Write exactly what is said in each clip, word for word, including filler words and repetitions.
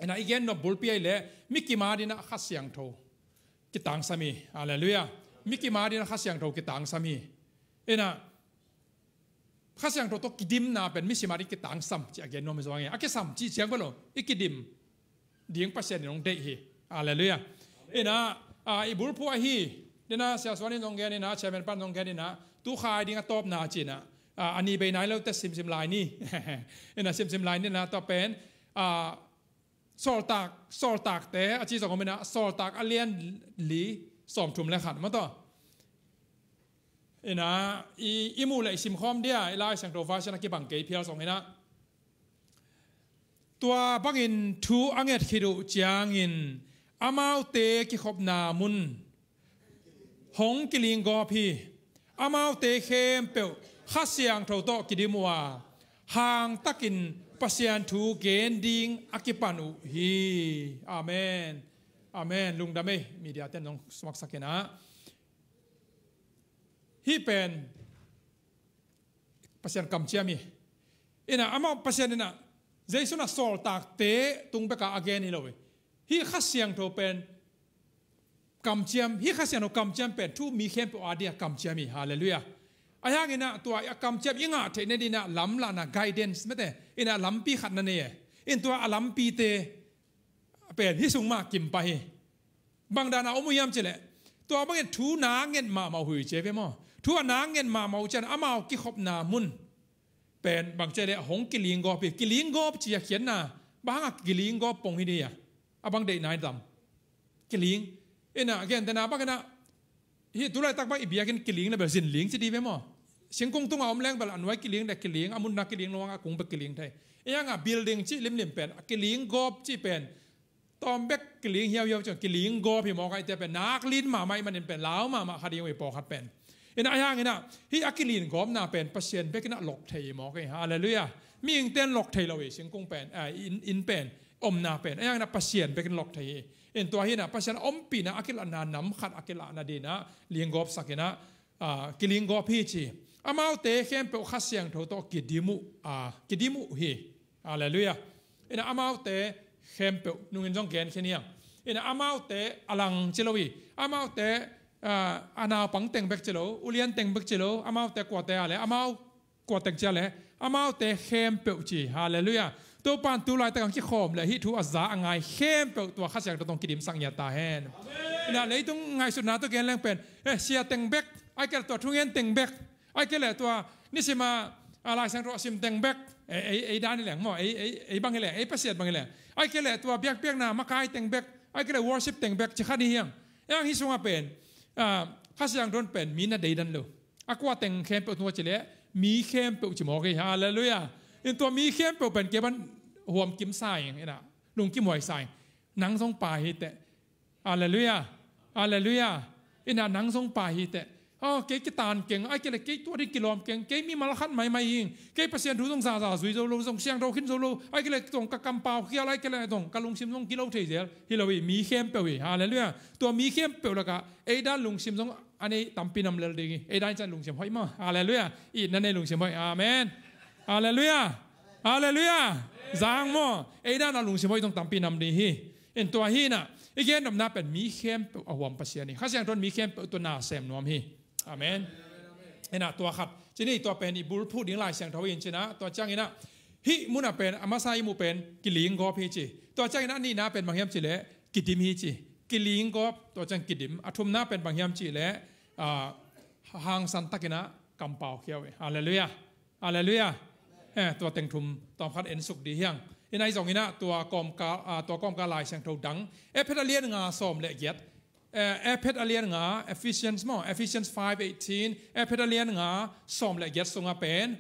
Ina i gen nop bulpi ahih leh mi kim adingin ah Kha Siangtho kitangsam hi. Halleluiah. Mi kim adingin ah Kha Siangtho kitangsam hi. Ina Kha Siangtho tawh kidimna pen mi sim adingin kitangsam ci a gen nuam hi zong hi. A kisam cih ciang bel lo, i kidim ding Pasian in hong deih hi. Halleluiah. Ina, ah, i bulphuh ahi, ina Sia Suan in zong gen ina, Chairman pan zong gen ina, tu kha ding a tawpna ci ina, ah, a ni bei nai lo teh simsim lai ni. Ina simsim lai ni ina, tua pen, ah, Sawltak, Sawltakte a ci zong om ina, Sawltak a lian li sawmthum le khat maw tawh. Ina i, i muh leh i simkhawm dia, i Lai Siangtho version a kibang kei phial zong ina. Tua bangin thu a nget khit uh ciangin amaute kikhopna mun hong kilinggawp hi. Amaute khempeuh Kha Siangtho tawh kidim uh a, hangtakin Pasian thu gen ding a kipan uh hi. Amen. Amen. Lungdam ei, media ten zong suaksak ina. Hih pen Pasian kamciam hi. Ina amau Pasian ina Jesu in ah sawltakte tung bek a a gen hi lo hi. Hih Kha Siangtho pen kamciam, hih Kha Siangtho kamciam pen thu mi khempeuh adingin kamciam hi. Halleluiah. Ahi hangin ah tua a kamciam i ngah theih nadingin ah lamlahna, guidance mete, ina lampi khat na nei e. In tua a lampite pen hih sung mah kim pah hi. Bang dan a om uh hiam cih leh, tua bangin thu na nget mahmah uh hi ci ve maw. Thu a na nget mahmah uh ciang amau kikhopna mun pen bang ci leh hong kilinggawp hi. Kilinggawp ci a khiatna, bang hang a kilinggawp pong hi ding a, a bang deihna i dam. Kiling. Ina gentehna bang ina, hih tu laitak bang i biakinn kiling leh bel zin ling ci ding ve maw. Singkung tungah om leng bel a nuai kiling leh kiling, a munna kiling lo hang a kung bek kiling thei. Ahi hang a building cih limlim pen a kilinggawp cih pen tawm bek kiling hiauhiau ciang kilinggawp hi mawk a, eite pen nak lin mahmah ahih manin pen lau mahmah kha ding uh hi pawlkhat pen. Ina ahi hangin ah hih a kilinggawpna pen Pasian bek in ah lok thei hi mawk hi. Halleluiah. Mihingte in lok thei lo hi, singkung pen, ah, inn, inn pen, omna pen. Ahi hangin ah Pasian bek in lok thei hi. In tua hi ina Pasian ompihna a kilahna nam khat a kilah nadingin ah linggawpsak ina, ah, kilinggawp hi ci. Amaute khempeuh Kha Siangtho tawh kidim uh, ah, kidim uh hi. Halleluiah. Ina amaute khempeuh, nungin zong gen khin hi hang. Ina amaute a lang ci lo hi. Amaute, ah, a naupang teng bek ci lo, ulian teng bek ci lo, amaute kuate a leh, amau kua teng ci a leh, amaute khempeuh ci. Halleluiah. Topa in tu laitak hong kikhawm leh hih thu a za a ngai khempeuh tua Kha Siangtho tawh hong kidimsak ngiat ta hen. Ina leitung ngaihsutna tawh gen leng pen, eh, sia teng bek, ahih kei leh tua thungen teng bek, ahih kei leh tua nisim a, a Lai Siangtho a sim teng bek, ei, ei, ei dan hi leng maw, ei, ei, ei bang hi leng, ei pasiat bang hi leng, ahih kei leh tua biakpiakna makai teng bek, ahih kei leh worship teng bek ci kha ding hi hang. Ahi hang hih sungah pen, ah, Kha Siangtho in pen mi na deidan lo. A kua teng khempeuh tungah ci leh mi khempeuh ci mawk hi. Halleluiah. In tua mi khempeuh pen kei bang huam kimsa ing, ina lungkimhuaisa ing. Nang zong pai hi teh. Halleluiah. Halleluiah. Ina nang zong pai hi teh. Oh, kei kitan keng, ahih kei leh kei tua ding kilawm keng, kei mimal khat maimai ing, kei Pasian thu zong zaza zui zo lo, zong siangtho khin zo lo, ahih kei leh zong ka kampau khial, ahih kei leh zong ka lungsim zong kilo thei zel. Hi lo hi, mi khempeuh hi. Halleluiah. Tua mi khempeuh lakah ei dan lungsim zong a nei tampi nam lel ding hi. Ei dan ciang lungsim hoih maw. Halleluiah. Itna nei lungsim hoih. Amen. Halleluiah. Halleluiah. Zang maw. Ei dan a lungsim hoih zong tampi nam ding hi. In tua hi ina i gen nopna pen mi khempeuh a huam Pasian hi. Kha Siangtho in mi khempeuh tua na sem nuam hi. Amen. Ina tua khat ci ni, tua pen i bulphuh ding Lai Siangtho hi in ci ina, tua ciang ina hih munah pen a masa i muh pen kilinggawp hi ci. Tua ciang ina a nihna pen bang hiam ci leh kidim hi ci. Kilinggawp, tua ciang kidim. A thumna pen bang hiam ci leh, ah, hangsan tak ina kampau khiau hi. Halleluiah. Halleluiah. Eh, tua teng thum tawm khat en suk ding hi hang. Ina i zong ina tua kawmkal, ah, tua kawmkal Lai Siangtho dang, Efet a lian nga sawm le giat. Eh, Efet a lian nga, Ephesians maw, Ephesians five eighteen, Efet a lian nga sawm le giat sungah pen,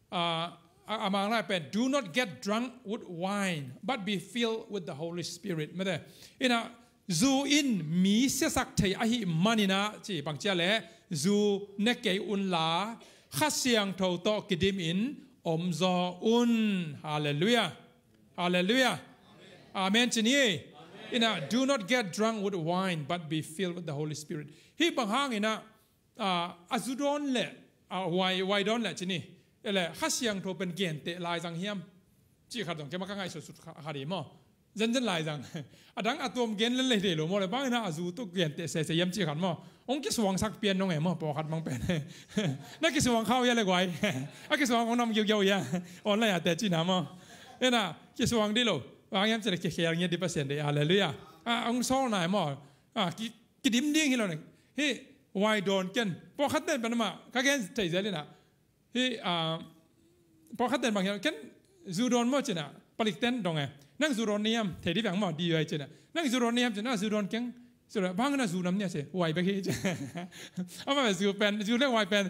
ah, a, a Mang lai pen, "Do not get drunk with wine, but be filled with the Holy Spirit." Mete. Ina zu in mi siasak thei ahih man ina ci, bang ci a leh, zu ne kei un la, Kha Siangtho tawh kidim in om zaw un. Halleluiah. Halleluiah. Amen ci ni. Ina, "Do not get drunk with wine, but be filled with the Holy Spirit." Hih bang hang ina, ah, a zu dawn leh, ah, wai, wai dawn leh ci ni. Ei leh, Kha Siangtho pen genteh lai zang hiam? Cih khat zong keimah ka ngaihsutsut kha, kha ding maw. Zenzen lai zang. A dang a tuam gen lel lei thei lo maw le, bang ina a zu tuk gen teh sese yam ci khat maw. Ong kisuangsak pian nong e maw, pawlkhat mang pen. Na kisuang khau ya le guai. A kisuang ong nam giugiau ya. Online a te ci na maw. Ina kisuang di lo. Bang yam ci le kikhel ngiat di Pasian de, halleluia. A ong sawl nai maw. A ki kidim ding hi lo ne. Hi wai don ken. Pawlkhat ten pen ma ka gen thei zel ina. Hi, ah, pawlkhat ten bang hiam, ken zu dawn maw cina, palik ten dong e. Nang zu dawn niam, thei di bang maw, di yoi cina. Nang zu dawn niam cina, zu dawn keng. Zu dawn, bang na zu nam nia se, wai bek hi cina. Ama be zu pen, zu le wai pen.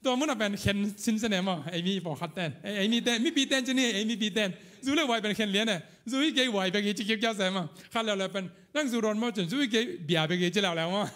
Tua muna pen khen sin se ne maw, ei mi pawlkhat ten. Ei, ei mi ten, mipi ten cini, ei mipi ten. Zu le wai pen khen lian e. Zu hi kei wai bek hi ci kik kia se maw. Khat leu leu pen, nang zu dawn maw cin, zu hi kei bia bek hi ci leu leu maw.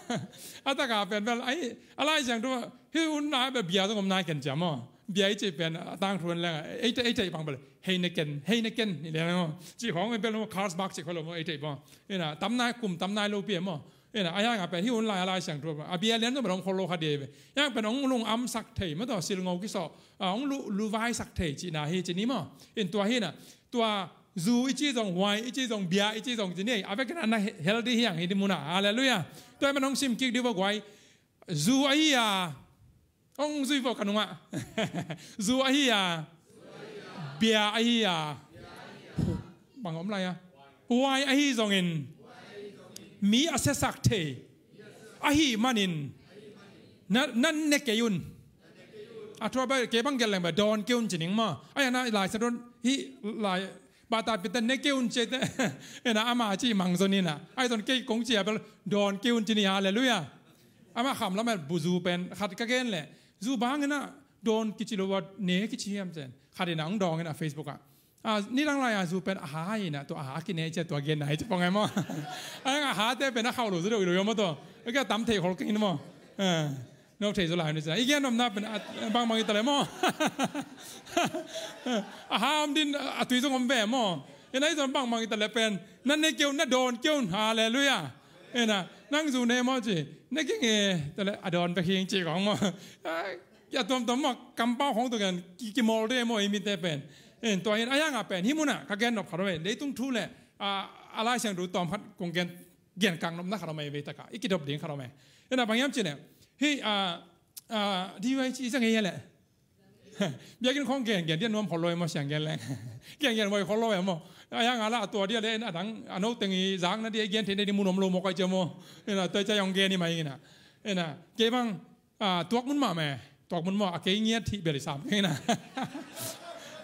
A taka pen bel, ai, a Lai Siangtho, hi un na bel bia zong om nai ken cia maw. Bia i ci pen, a tangthu en leng, ei te, ei te i pang bel, hei ne ken, hei ne ken, i leng maw. Ci hong en bel maw, Carlsberg ci khol lo maw, ei te i pang. Ina, tam nai kum, tam nai lo pia maw. Ina, a yang a pen, hi un lai, a Lai Siangtho. A bia lian zong bel hong khol lo kha dia i be. Yang pen, hong lung am sak thei, maw taw, sil ngau kisaw. A, hong lu, lu vai sak thei, ci na hi, ci ni maw. In tua hi na, tua, zu i ci zong, wai i ci zong, bia i ci zong, ci ni, a vekin a na he-, healthy hiang hi di muna. Halleluia. Tua i man hong sim kik di va guai. Zu ahi a. Hong zui vo ka nungah. Zu ahi a. Bia ahi a. Bang om lai a. Wai ahi zongin. Mi a siasak thei. Ahi manin. Na, na ne kei un. A thua ba, kei bang gel leng ba, dawn kei un ci ning maw. Ai, na lai sa dawn, hi lai, ba ta pi ta ne kei un ci te. Ena ama ci mang zon ina. Ai zon kei kong ci a bel, dawn kei un ci ni, halleluia. Ama kham lam el bu zu pen, khat ka gen le. Zu bang ina, dawn kici lo wa, ne kici hiam cen. Khat ina, ong dong ina Facebook a. A, ni dang lai a zu pen a ha ina, tua a ha kine cia tua gen na hi cia pong ai maw. A, a ha te pen a khau lo zu deuh i lo yom maw tua. A kia tam thei khol keng in maw. A, no thei zu lai ni cia. I gen nom na pen a, bang bang i ta le maw. A ha om din a tui zong om ve maw. Ina i zon bang bang i ta le pen. Na ne keu, na dawn keu. Halleluia. Ina, nang zu ne maw ci. Ne keng e, ta le a dawn pe khing ci kong maw. A, Kia tuamtuam maw, kampau khong tua gen, ki, kimawl de maw, i mite pen. En, tua in, a yang a pen, hi muna, ka gen nop khat om e, leitung thu le, a, a Lai Siangtho tuam khat, kong gen, gen kang nopna khat om e, vei taka, i kidop ding khat om e. Ena bang hiam cine, hi, a, a, D Y C i zang e le. Biakin khong gen, gen, dia nuam khol lo e maw, siang gen leng. Gen, gen, moi khol lo e maw. A yang a la, a tua dia le, en, a dang, a no teng i zang na dia, i gen thei na di mu nuam lo maw, kai cia maw. Ena, tua cia yong gen i mai ina. Ena, kei bang, A, tuak mun mah meh. Tuak mun mah, a kei ngiat hih bel i sam kei na.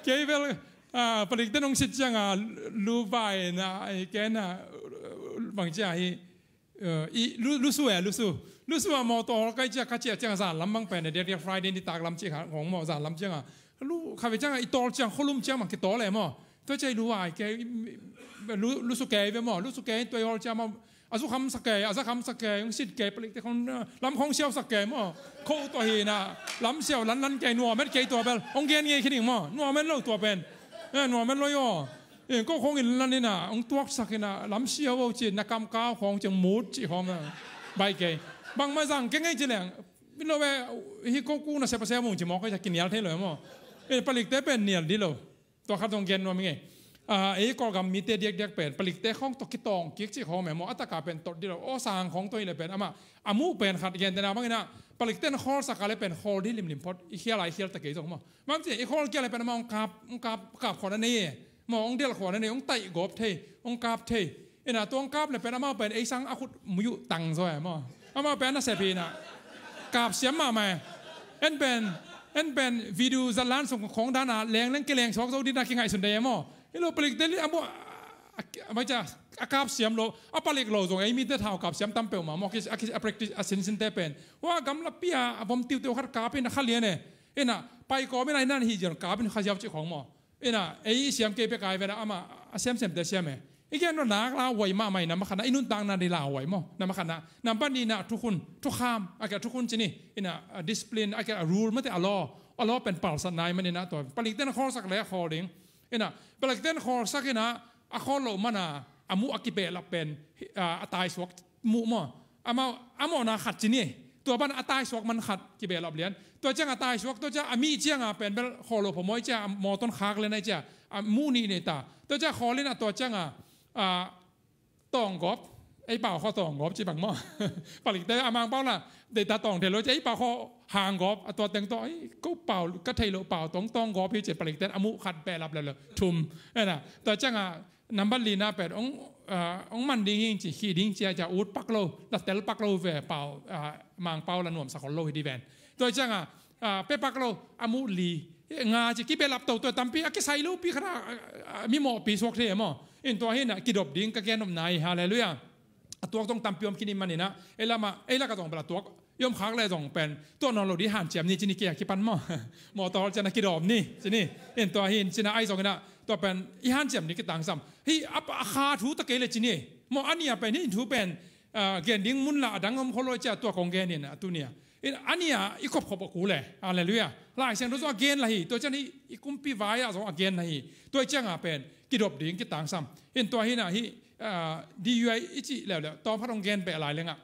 Kei bel, a, palik te nong sit ciang a, lu vai na, i kei na, bang cia hi, eh, i, lu, lu su e, lu su. Lu su a mawtaw kai cia, ka cia ciang a zan lam bang pen, dia, dia Friday ni tak lam cia ka, kong maw zan lam ciang a. Lu, ka ve ciang a, i tol ciang, kholum ciang mang ki tol e maw. Tua cia i lu vai kei, lu, lu su kei ve maw, lu su kei, tua i hol ciang maw, A zu kham sak kei, a za kham sak kei, hong sit kei, palik te khong, lam khong siau sak kei maw. Kho tua hi na, lam siau lan lan kei, nuam et kei tua bel, hong gen ngei khin ing maw, nuam et lo tua pen. Eh, nuam et lo yo. Eh, ko khong in lan in a, hong tuak sak in a, lam siau o ci, na kam kau khong ciang mut ci khong na. Bai kei. Bang ma zang kei ngei ci leng. Min lo ve, hi ko ku na se pa se mung ci mawk kei cia kinial thei lo maw. Eh, palik te pen nial di lo. Tua khat zong gen nuam ing e. A, ei Kawlgam mite diakdiak pen, palikte khawng tawh kitawng kik cih khawng meh maw, a taka pen tot dilo, aw sang khawng tawh hi le pen, amah, a muh pen khat gentehna bangin ah, palikte na khawlsak a le pen khawl dih limlim phot, i khial a i khial ta kei zong maw. Bang ci, i khawl kia le pen amah hong kap, hong kap, kap khuan a nei e. Maw, hong delh khuan a nei, hong taih gawp thei, hong kap thei. Ina tuang kap le pen amau pen ei sang a khut muyu tang zaw e maw. Amau pen a sep hi na. Kap siam mahmah e. En pen, en pen video zat lan sung khong dan a leng leng kileng suak zo din a kingaihsun dei e maw. Hi lo palik te li a maw, a, a, a, a kap siam lo, a palik lo zong ei mite thau kap siam tam peuh mah maw, a ki, a ki, a practice, a sinsin te pen. Wa gam la pia, a vom tiu teu khat kap in a kha lian e. Ina, pai kawm in a hinan hi zion kap in kha ziau cih khong maw. Ina, ei i siam kei pek ai ven a amah, a siamsiamte siam e. I gen lo nak lauhuai mahmah i nam a khatna, i nuntakna di lauhuai maw. Nam a khatna, nam pan i na thukhun, thukham, a kia thukhun cini, ina, a discipline, a kia a rule mate a law, a law pen palsat nai man ina tua. Palikten khawlsak le a khawl ding. Ina, palikten khawlsak ina, a khawl lo mana, a muh a kibehlap pen, a, a taisuak muh maw. Amau, a mawhna khat ci ni. Tua pan a taisuak man khat kibehlap lian. Tua ciang a taisuak, tua ciang a mih ciang a pen bel khawl lo phamawh ciang a mawtawn khak lian ai ciang a muh nih nei ta. Tua ciang khawl in a tua ciang a, ah, tawnggawp, ei pau khua tawnggawp ci bang maw? Palikte a Mangpau la deita tawng thei lo ci, ei pau khua hanggawp, a tua teng tawh, ei, ko pau ka thei lo pau tawng tawnggawp hi ci, palikte a muh khat behlap leuleu, thum. Ena, tua ciangah number lina pen hong, ah, hong man ding hing ci, khih ding cia cia ut pak lo, la tel pak lo ve pau, ah, Mangpau la nuamsa khol lo hi di ven. Tua ciangah, ah, pe pak lo, a muh li, nga ci, kibehlap toto, tampi a kisai lopi khat a, ah, ah, mimawhpi suak thei e maw? In tua hinah kidop ding ka gen nopna hi, halleluiah. A tuak zong tampi om khin ih maninah, ei lamah, ei lakah zong bel a tuak i om khak le zong pen tuak nawn lo dih, hanciam ni ci ni, kei a kipan maw? Mawtaw cianah kidawm ni ci ni. In tua hin cinah ai zonginah tua pen i hanciam ni kitangsam. Hih a, a kha thu ta kei le ci ni. Maw a nia pen hih thu pen, ah, gen ding mun la a dang om khol lo cia tua kong gen inah a tunia. In a nia i khopkhop a ku le. Halleluiah. Lai Siangtho zong a gen la hi. Tua cian hih i kumpi vai-ah zong a gen la hi. Tua ciangah pen kidop ding kitangsam. In tua hinah hih, ah, D U I i cih leuleu tawm khat hong gen beh lai lengah,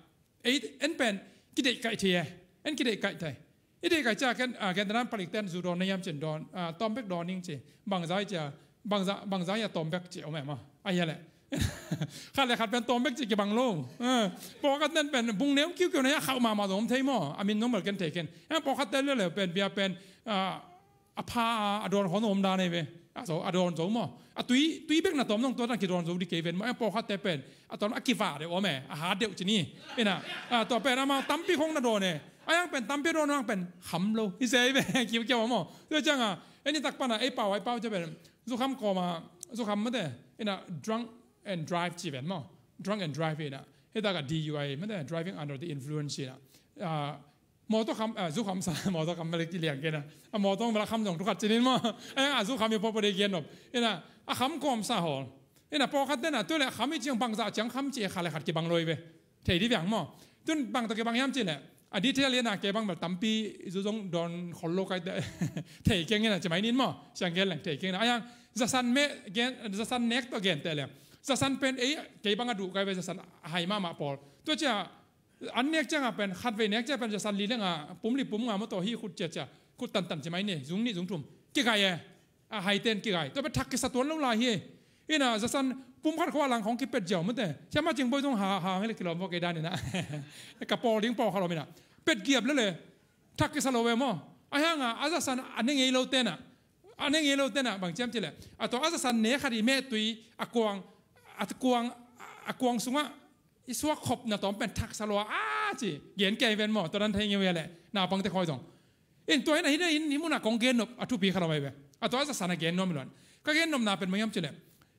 ei, en pen kideih kaih thei e. En kideih kaih thei. I deih kaih ciah ken, ah, ken tenan palikten zu dawn na hiam cin dawn, ah, tawm bek dawn ning ci. Bangza i cia, bangza, bangza i a tawm bek ci om e maw? A hia leh. Khat le khat pen tawm bek ci kibang lo. Ah, pawlkhat nen pen bung neu kiukiu na hi a khauh mahmah zong om thei maw? A min zong bel ken thei ken. Eh, pawlkhat tel leuleu pen bia pen, ah, a pha a, a dawn khawng om dan ei ve. A zo, a dawn zo maw? A tui, tui bek na tawm zong tua dan kidawn zo dih kei ven maw? Eh, pawlkhatte pen a tawm a kivah deuh om e, a hat deuh ci ni. Ina, ah, tua pen amau tampi khawng na dawn e. A yang pen tampi dawn, a yang pen kham lo hi se ei ve. Kiukiau maw? Tua ciangah en i tak pana ei pau, ei pau cia pen zukham kawma, zukham mate, ina, drunk and drive ci ven maw? Drunk and drive ina. Hih takah D U I mate, driving under the influence ina. Ah, mawtaw kham, ah, zu kham sa, mawtaw kham bel kiliang kei na. A mawtaw bel a kham zong thu khat cinin maw? A yang a zu kham i pawpaw dei gen nop. Ina, a kham kawmsa hawl. Ina, pawlkhat tena tu le a kham i ciang bangza ciang kham ci e, khat le khat kibang lo i ve. Thei di viang maw? Tun bang tawh kibang hiam ci le, a detail ina kei bang bel tampi zu zong dawn khol lo kai te. Thei keng ina ci mai nin maw? Siang gen leng thei keng ina. A yang zasan me gen, zasan nek tawh gen te le, zasan pen ei kei bang a duh kai ve, zasan a hai mahmah pawl. Tua cia an nek ciangah pen, khatvei nek ciah pen zasan li le nga, pum li pum nga maw, tua hi khut ciacia, khut tantan ci mai ni, zung nih zung thum. Kigai e, a haiten kigai. Tua pen thak kisa tuan lo lai hi. Ina zasan pum khat khua lang khawng kipet ziau mate. Cia ma cing boi zong ha, ha, hang hi le kilawm vawk ei dan ina. Ka pawl ding pawl kha lawm ina. Pet giap le le. Thak kisa lo ve maw? A hanga, a zasan a ne ngei lo tena. A ne ngei lo tena, bang ciam ci le. A tua a zasan ne khat i mehtui, a kuang, a kuang, a kuang sungah i suak khopna tawm pen thaksa lua a ci, gen kei ven maw, tua dan thei ngeu ia leh, naupangte khawi zong. In tua hin a hin a hin, hi muna kong gen nop, a thupi kha lo mai ve. A tua a zasan a gen nuam i luan. Ka gen nopna pen bang hiam ci leh,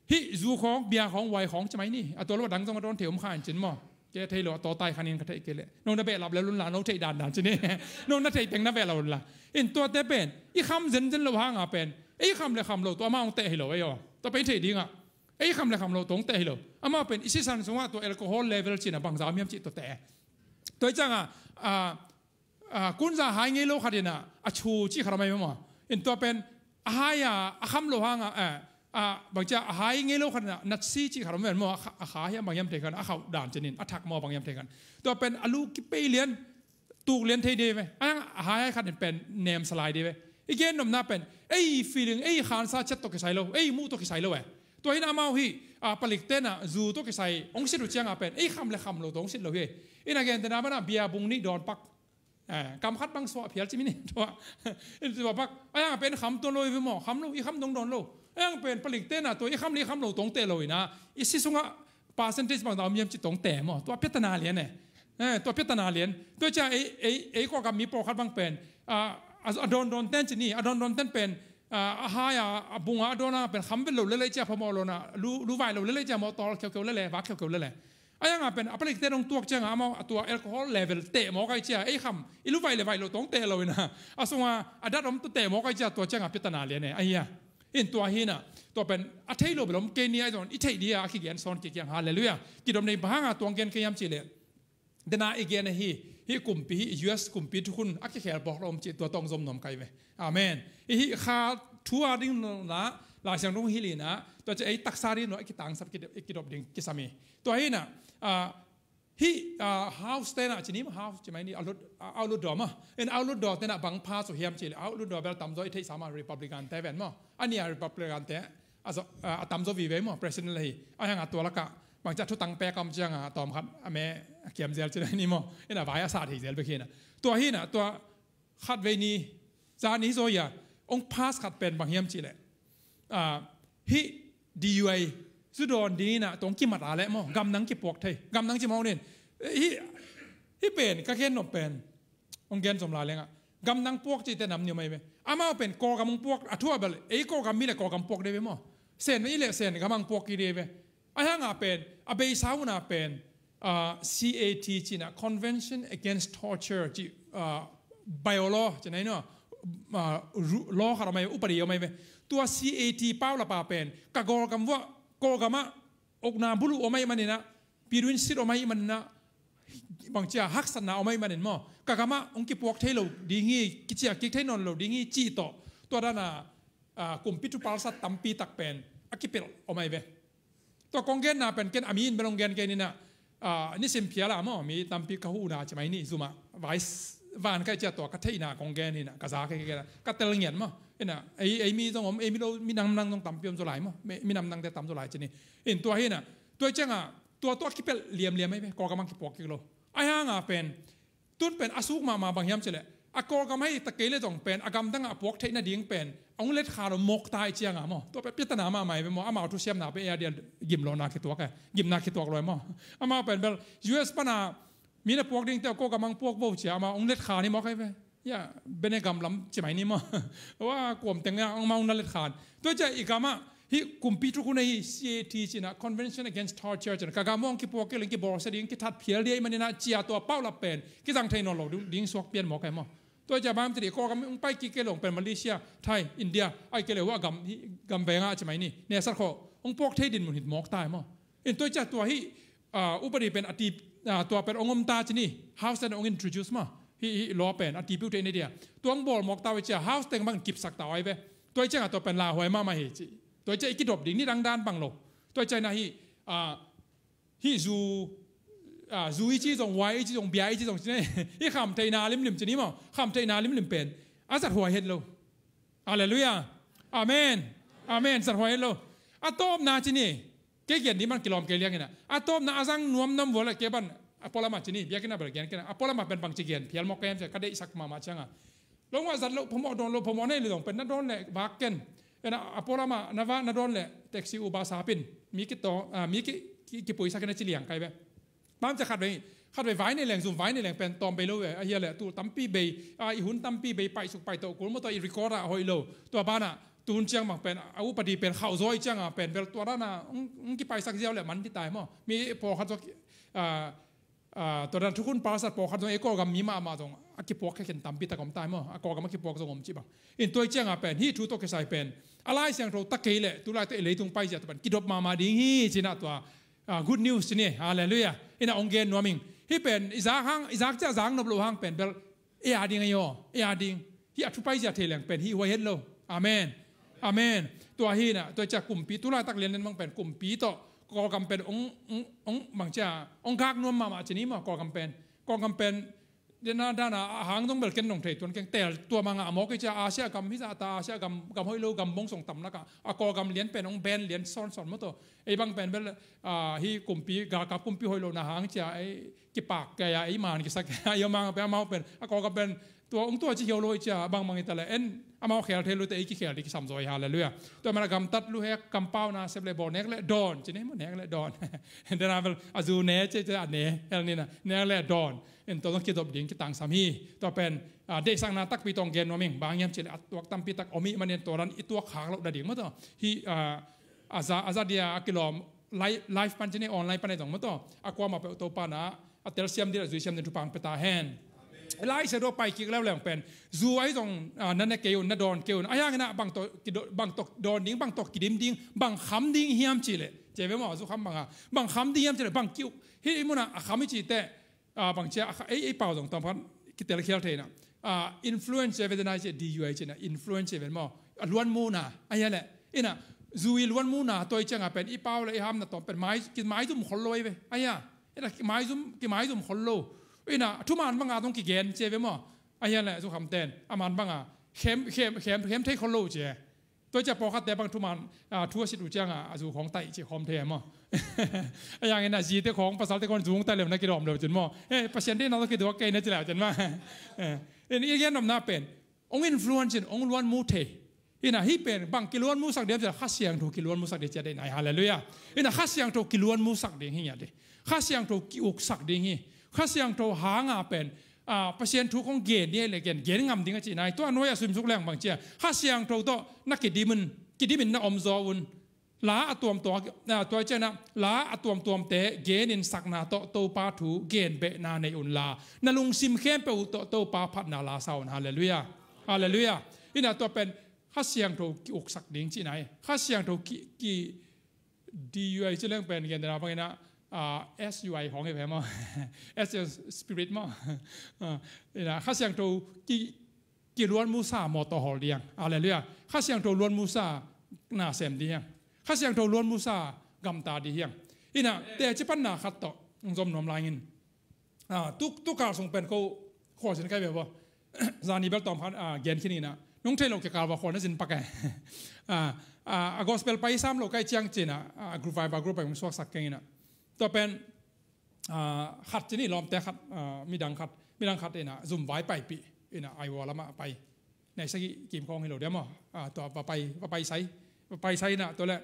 hih zu khawng, bia khawng, wai khawng ci mai ni. A tua lo a dang zong a dawn thei om kha in cin maw. Kei a thei lo, a tua tai khan in ka theih kei leh. Nong na behlap le lun la, nong theih dandan ci ni. Nong na theih teng na behlap lun la. In tuate pen, i kham zenzen lo hanga pen, ei kham le kham lo, tua amah hong teh hi lo, ei aw. Tua pen i theih dingah. Ei kham le kham lo tawng teh hi lo. Amah pen i sisan sungah tua alcohol level cina bangza miam cih tua teh. Tua i ciangah, ah, ah, kunza hai ngei lo khat ina, a chu cih khat a mai maw. In tua pen, a hai a, a kham lo hanga, eh, ah, bangcia a hai ngei lo khat ina, natsi cih khat a mai maw, a kha, a kha hiam bang hiam thei khan, a khauh dan cinin, a thak maw bang hiam thei khan. Tua pen a lu kipei lian, tuk lian thei dei ve. A yang a hai hai khat in pen nem salai dei ve. I gen nopna pen, ei feeling, ei khansa ciat tawh kisai lo, ei muh tawh kisai lo e. Tua hin amau hi, a, palik tena zu tawh kisai, ong sit uh cianga pen, ei kham le kham lo tawh ong sit lo hi. Ina gen tena mana bia bung nih dawn pak. Eh, kam khat bang suah phial ci mi ni tua. Tua pak, a yang pen kham tuan lo i ve maw, kham lo, i kham dong dawn lo. A yang pen palik tena tua, i kham le i kham lo tawng teh lo ina, i si sungah, percentage bang dau miam ci tawng teh maw. Tua piatana lian e. Eh, tua piatana lian. Tua cia ei, ei, ei kua kam mi pawlkhat bang pen. A, a, a dawn dawn ten ci ni, a dawn dawn ten pen. A, a hai a, a bunga a dawn a pen kham vel lo lele cia phamawh lo na, lu, lu vai lo lele cia maw tawh khiaukheu lele, vak khiaukheu lele. A yanga pen, a palik te dong tuak cianga amau, a tua alcohol level teh maw kai cia, ei kham, i lu vai le vai lo tawng teh lo ina. A sunga, a dat om tu teh maw kai cia tua cianga piatana lian e, a hia. In tua hina, tua pen, a thei lo belom kei ni a i zon, i thei dia a kigen son kikiang, halleluiah. Kidom nei banga tuang gen kei yam ci le. Dena i gen ahi, hi kumpi, hi U S kumpi thukhun, a kikhel bawk lo om ci tua tawng zom nuam kai ve. Amen. I hi kha thu a ding na, Lai Siangtho hilina, tua ci ei taksa ding no, a kitangsap kidop, kidop ding kisami. Tua hina, a, Hih, ah, house tena, ci ni maw house, ci mai ni, outlet, ah, outlet door maw. In outlet door tena bang pha su hiam ci le, outlet door bel tamzaw i theihsa maw Republican te ven maw. A nia Republican te, a, zo, a, a tam zo vive maw, president le hi. A hang a tua lakah bangci a thutang pek a om ciang a tawm khat a me a kiam zel ci lai ni maw. Ina vai a sat hi zel bek hi na. Tua hi na, tua khat vei ni, za ni hi zaw hi a, ong pass khat pen bang hiam cih leh, a, hih D U I zu dawn ding ina tawng kimat a leh maw, gamdang kipuak thei. Gamdang ci maw nin. Hih, hih pen, ka gen nop pen. Ong gen zom lai lengah. Gamdang puak cihte nam ni om ai ve. Amau pen Kawlgam ong puak, a thu a bel, ei Kawlgam mi le Kawlgam puak de ve maw. Sen ve i le Sen gam ang puak i de ve. A hang a pen, a beisa una pen, ah, C A T cina, Convention Against Torture ci, ah, bylaw cina ino, ah, ru-, law khat om ai ve, upadi om ai ve. Tua C A T pau lapa pen, ka Kawlgam vua, Kawlgam ah, okna bulu om ai manina, piduin sit om ai manina, bangcia haksatna om ai manin maw. Ka gam ah, ong kipuak thei lo ding hi, kicia kik thei nawn lo ding hi, cih tawh. Tua dana, ah, kumpi thu palsat tampi tak pen, a kipelh om ai ve. Tua kong genna pen ken a mi in bel ong gen kei nina, ah, nisim phial a maw, mi tampi ka huhna ci mai ni zuma. Vai s-, van kai cia tua ka theihna kong gen nina, ka za kei kei na, ka tel ngian maw. Ina, ei, ei mi zong om, ei mi lo, mi nam nang zong tampi om zo lai maw. Mi, mi nam nang te tam zo lai ci ni. In tua hi na, tua cianga, tua tua kipelh liamliam ai ve, Kawlgam ang kipuak kik lo. A hang a pen, tun pen a suk mahmah bang hiam cileh. A Kawlgam hai ta kei le zong pen, a gamdang a puak theih nading pen, a ong let kha lo mawk ta i cianga maw. Tua pen piatana mahmah ai ve maw, amau thusiamna pen ei a dia gimlawhna kituak e, gimna kituak lo e maw. Amau pen bel, U S pana, mi na puak ding te a Kawlgam ang puak vo cia, amau ong let kha ni mawk ai ve. Ya, bene gam lam ci mai ni maw. Wa, kuam teng ya, ong mau na let khan. Tua cia i gam ah, hih kumpi thukhu na hi C A T cina, Convention Against Torture cina. Ka gam ong kipuak kei leng kibawlsia ding, kithat phial dia i manina cia tua paulap pen. Kizang thei nawn lo ding, ding suak pian mawk ai maw. Tua cia bam tiri, Kawlgam ong pai kik kei leng pen Malaysia, Thai, India, ai kei le wa gam, hih gam venga ci mai ni. Nesat kho, ong puak thei din mun hit mawk ta ai maw. In tua cia tua hih, ah, upadi pen a ti, ah, tua pen ong om ta ci ni, house ten ong introduce maw. Hih, hih law pen a ti piu te ni dia. Tua ong bawl mawk ta ve cia, house ten bang kipsak ta ai ve. Tua i cianga tua pen lauhuai mahmah hi ci. Tua i cia i kidop ding ni dang dan bang lo. Tua i cia na hih, ah, hih zu, ah, zu i ci zong, wai i ci zong, bia i ci zong ci ni. Hih khamtheihna limlim ci ni maw. Khamtheihna limlim pen. A zathuai het lo. Halleluiah. Amen. Amen. Zathuai het lo. A tawpna ci ni. Kei gen ding man kilawm kei liangina. A tawpna a zang nuam nuam vua le kei ban a pualama ci ni, biakina bel gen kena. A pualama pen bangci gen phial mawk ken cia ka deihsak mahmah cianga. Longah zat loh phamawh dawn loh phamawh nei le dong pen na dawn le vak ken. Ena a pualama na vak na dawn le taxi Uber sapin. Mi kitawng, ah, mi ki, ki, kipuisak ina ci liang kai ve. Bang cia khat vei, khat vei vai nei leng, zum vai nei leng pen tawm bei lo ve, a hia le, tul tampi bei, a, i hun tampi bei, paisuk paito kul maw tua i record ah hoih lo. Tua bana, tun ciang bang pen, a upadi pen, khauh zaw i cianga pen, bel tua dana, ong, ong kipaisak ziau le man ti tai maw. Mi pawlkhat zaw, a, a, tua dan thukhun palsat pawlkhat zaw, e Kawlgam mi mahmah zong, a kipuak khe khen tampi tak om tai maw, a Kawlgam a kipuak zong om ci bang. In tua i cianga pen, hih thu tawh kisai pen, a Lai Siangtho ta kei le, tu lai tawh i leitung pai zia tua pen, kidop mahmah ding hi, cina tua, Ah, good news ci ni, halleluiah. Ina ong gen nuam ing. Hih pen, i zak hang, i zak cia zak nop lo hang pen, bel, ei a ding ayo, ei a ding. Hih a thupai zia thei leng pen, hih huai het lo. Amen. Amen. Tua hi na, tua cia kumpi, tu laitak lian lian bang pen, kumpi tawh, Kawlgam pen, ong, ong, ong, bang cia, ong gak nuam mahmah ci ni maw, Kawlgam pen. Kawlgam pen, Dena dana a hang dong bel ken nong thei tuan keng tel tua manga a mawk i cia Asia gam hi zah ta Asia gam, gam hoih lo gam bong song tam laka a Kawlgam lian pen ong ben lian sawnsawn maw taw. Ei bang pen bel, ah, hi kumpi, galkap kumpi hoih lo na hang cia ei kipak kei a ei man kisak kei a ei a mang pen amau pen a Kawlgam pen tua ong tua ci hiau lo i cia bangmang i ta le en amau khel thei lo te ei kikhel di kisam zaw hi, halleluiah. Tua mana gamtat lu hek kampau na sep le bawl nek le dawn ci ne maw, nek le dawn. Dena bel a zu ne cia cia a ne hel nina nek le dawn. En tua zong kidop ding kitangsam hi. Tua pen, ah, deihsakna takpi tawh gen nuam ing. Bang hiam cih leh a tuak tampi tak om ih manin tua dan i tuak khak loh nading maw taw. Hi, ah, a za, a za dia a kilawm live, live pan cih ni online pan ahi zong maw taw. A kuamah peuh Topa na a telsiam ding a zuisiam ding thupha hong pia ta hen. Lai Siangtho pai kik leuleu pen zu ahi zong, ah, na ne kei un, na dawn kei un. Ahi hangin ah bang tawh kido-, bang tawh dawn ding, bang tawh kidim ding, bang kham ding hiam cih leh. Cia ve maw, zu kham bang a. Bang kham ding hiam cih leh, bang kiu. Hih i mun ah a kham i cih teh, ah, bang cia, ah, ei, ei pau zong tawm khat kitel khial thei na. Ah, influence cia ve dena cia D U I cia na, influence cia ve maw. A luan mu na, ahi a leh. Ina, zu i luan mu na, tua i cianga pen, i pau le i ham na tawm pen, mai, ki, maizum khol lo ahi ve. Ahi a, ina, ki maizum, ki maizum khol lo. Ina, thuman banga zong kigen cia ve maw. Ahi a leh, zu kham ten, a man banga, khem, khem, khem, khem thei khol lo cia. Tua ciah pawlkhatte bang thuman, ah, thu a sit uh ciangah a zu khawng taih cih khawm thei maw? A yang in a zite khawng pasalte khawng zu khawng taih leu na kidawm leu cin maw? Eh, Pasian deihna tawh kiduak kei na ci leu cin maw? Eh, in i gen nopna pen hong influence in hong luanmu thei. Ina hih pen bang kiluanmusak ding hiam cih leh Kha Siangtho kiluanmusak ding ci a deihna hi. Halleluiah. Ina Kha Siangtho kiluanmusak ding hi ngiat ding. Kha Siangtho ki-uksak ding hi. Kha Siangtho hanga pen, ah, Pasian thu kong gen ding hi leh gen, gen ngam ding a cihna hi. Tua nuai a simsuk leng bang ci a, Kha Siangtho tawh na kidim un, kidim in na omzaw un. La a tuamtuam, ah, tua ciangin ah la a tuamtuamte genin sakna tawh Topa thu genbehna nei unla, na lungsim khempeuh uh tawh Topa phatna la sa un. Halleluiah. Halleluiah. Ina tua pen Kha Siangtho ki-uksak ding cihna hi. Kha Siangtho ki, ki, D U I ci leng pen gen dena bangin ah, ah, S U I hong hi ve maw? S U I Spirit maw? Ah, ina Kha Siangtho ki, kiluanmusa mawtaw hawl ding. Halleluiah. Kha Siangtho luanmusa na sem ding. Kha Siangtho luanmusa gamta ding. Ina teci panna khat tawh hong zom nuam lai ing. Ah, tu, tu kal sung pen ko khualzin kai ve bo. Zani bel tawm khat, ah, gen khin ina. Nong thei lo kikal va khual na zin pak e. Ah, ah, a gospel pai sam lo kai ciang cin ah, ah, group vai ba group pai hong suaksak keng ina. Tua pen, ah, khat cin i lawmte khat, ah, midang khat, midang khat ina zum vai paipih ina Iowa lamah pai. Nai sagih kim khawng hi lo dia maw? Ah, tua va pai, va pai sai. Va pai sai ina tua le,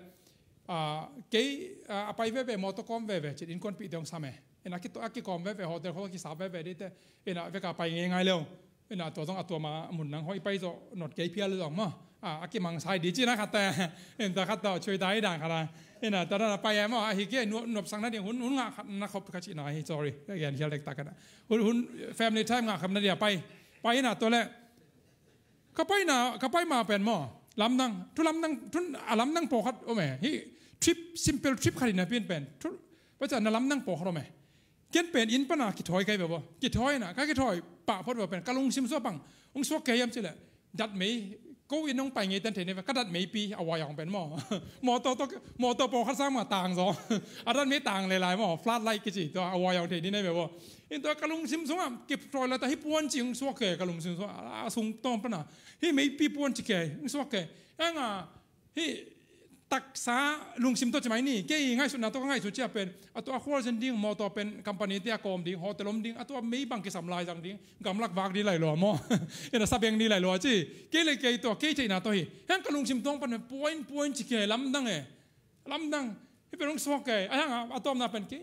ah, kei, ah, a pai veve mawtaw kawm veve cin innkuanpihte hong sam e. Ina ki, a kikawm veve hotel khawng kisap veve dite. Ina veka pai ngei ngai leu. Ina tua zong a tua ma mun nang hoi pai zo not kei phial zong maw? Ah, a kimang sai di cina khat ta. Ina tua khat ta chui dai dang khat ta. Ina tua na pai e maw? A hi kei nuap, nuapsak na ding hun, hun ngah khat na khop khat cina hi, sorry. Ka gen hial dek tak kana. Hun, hun family time ngah khat na dia pai. Pai ina tua le. Ka paina, ka pai ma pen maw? Lamdang, thu lamdang, thu a lamdang pawlkhat om e. Hi trip, simple trip khat ina pin pen. Thu, paca na lamdang pawlkhat om e. Ken pen inn pana kithawi kai ve bo. Kithawi na, ka kithawi pah phot ve pen. Ka lungsim sua bang. Hong suak kei hiam cih leh. Datmei, ko inn hong pai ngei ten thei ne ve. Ka datmei pi a wai hong pen maw. Mawtaw tawh, mawtaw pawlkhat sang ma tang zaw. A datmei tang le lai maw. Floodlight kici tua a wai hong thei ni ne ve bo. Inn tua ka lungsim sungah kithawi la ta hi puan ci hong suak kei ka lungsim sungah. A sung tawm pana. Hi meipi puan ci kei hong suak kei. Eng a, hi taksa lungsim tawh ci mai ni, kei ngaihsutna tawh ka ngaihsut ciah pen, a tua a khualzin ding, mawtaw pen company te a kawm ding, hotel om ding, a tua mei bang kisam lai zang ding, gamlak vak ding lai lua maw? Ina sabeng ding lai lua ci, kei le kei tua, kei theihna tawh hi, heng ka lungsim tawng pan puain, puain ci kei lamdang e, lamdang, hi pen hong suak kei, a hang a, a tawmna pen kei,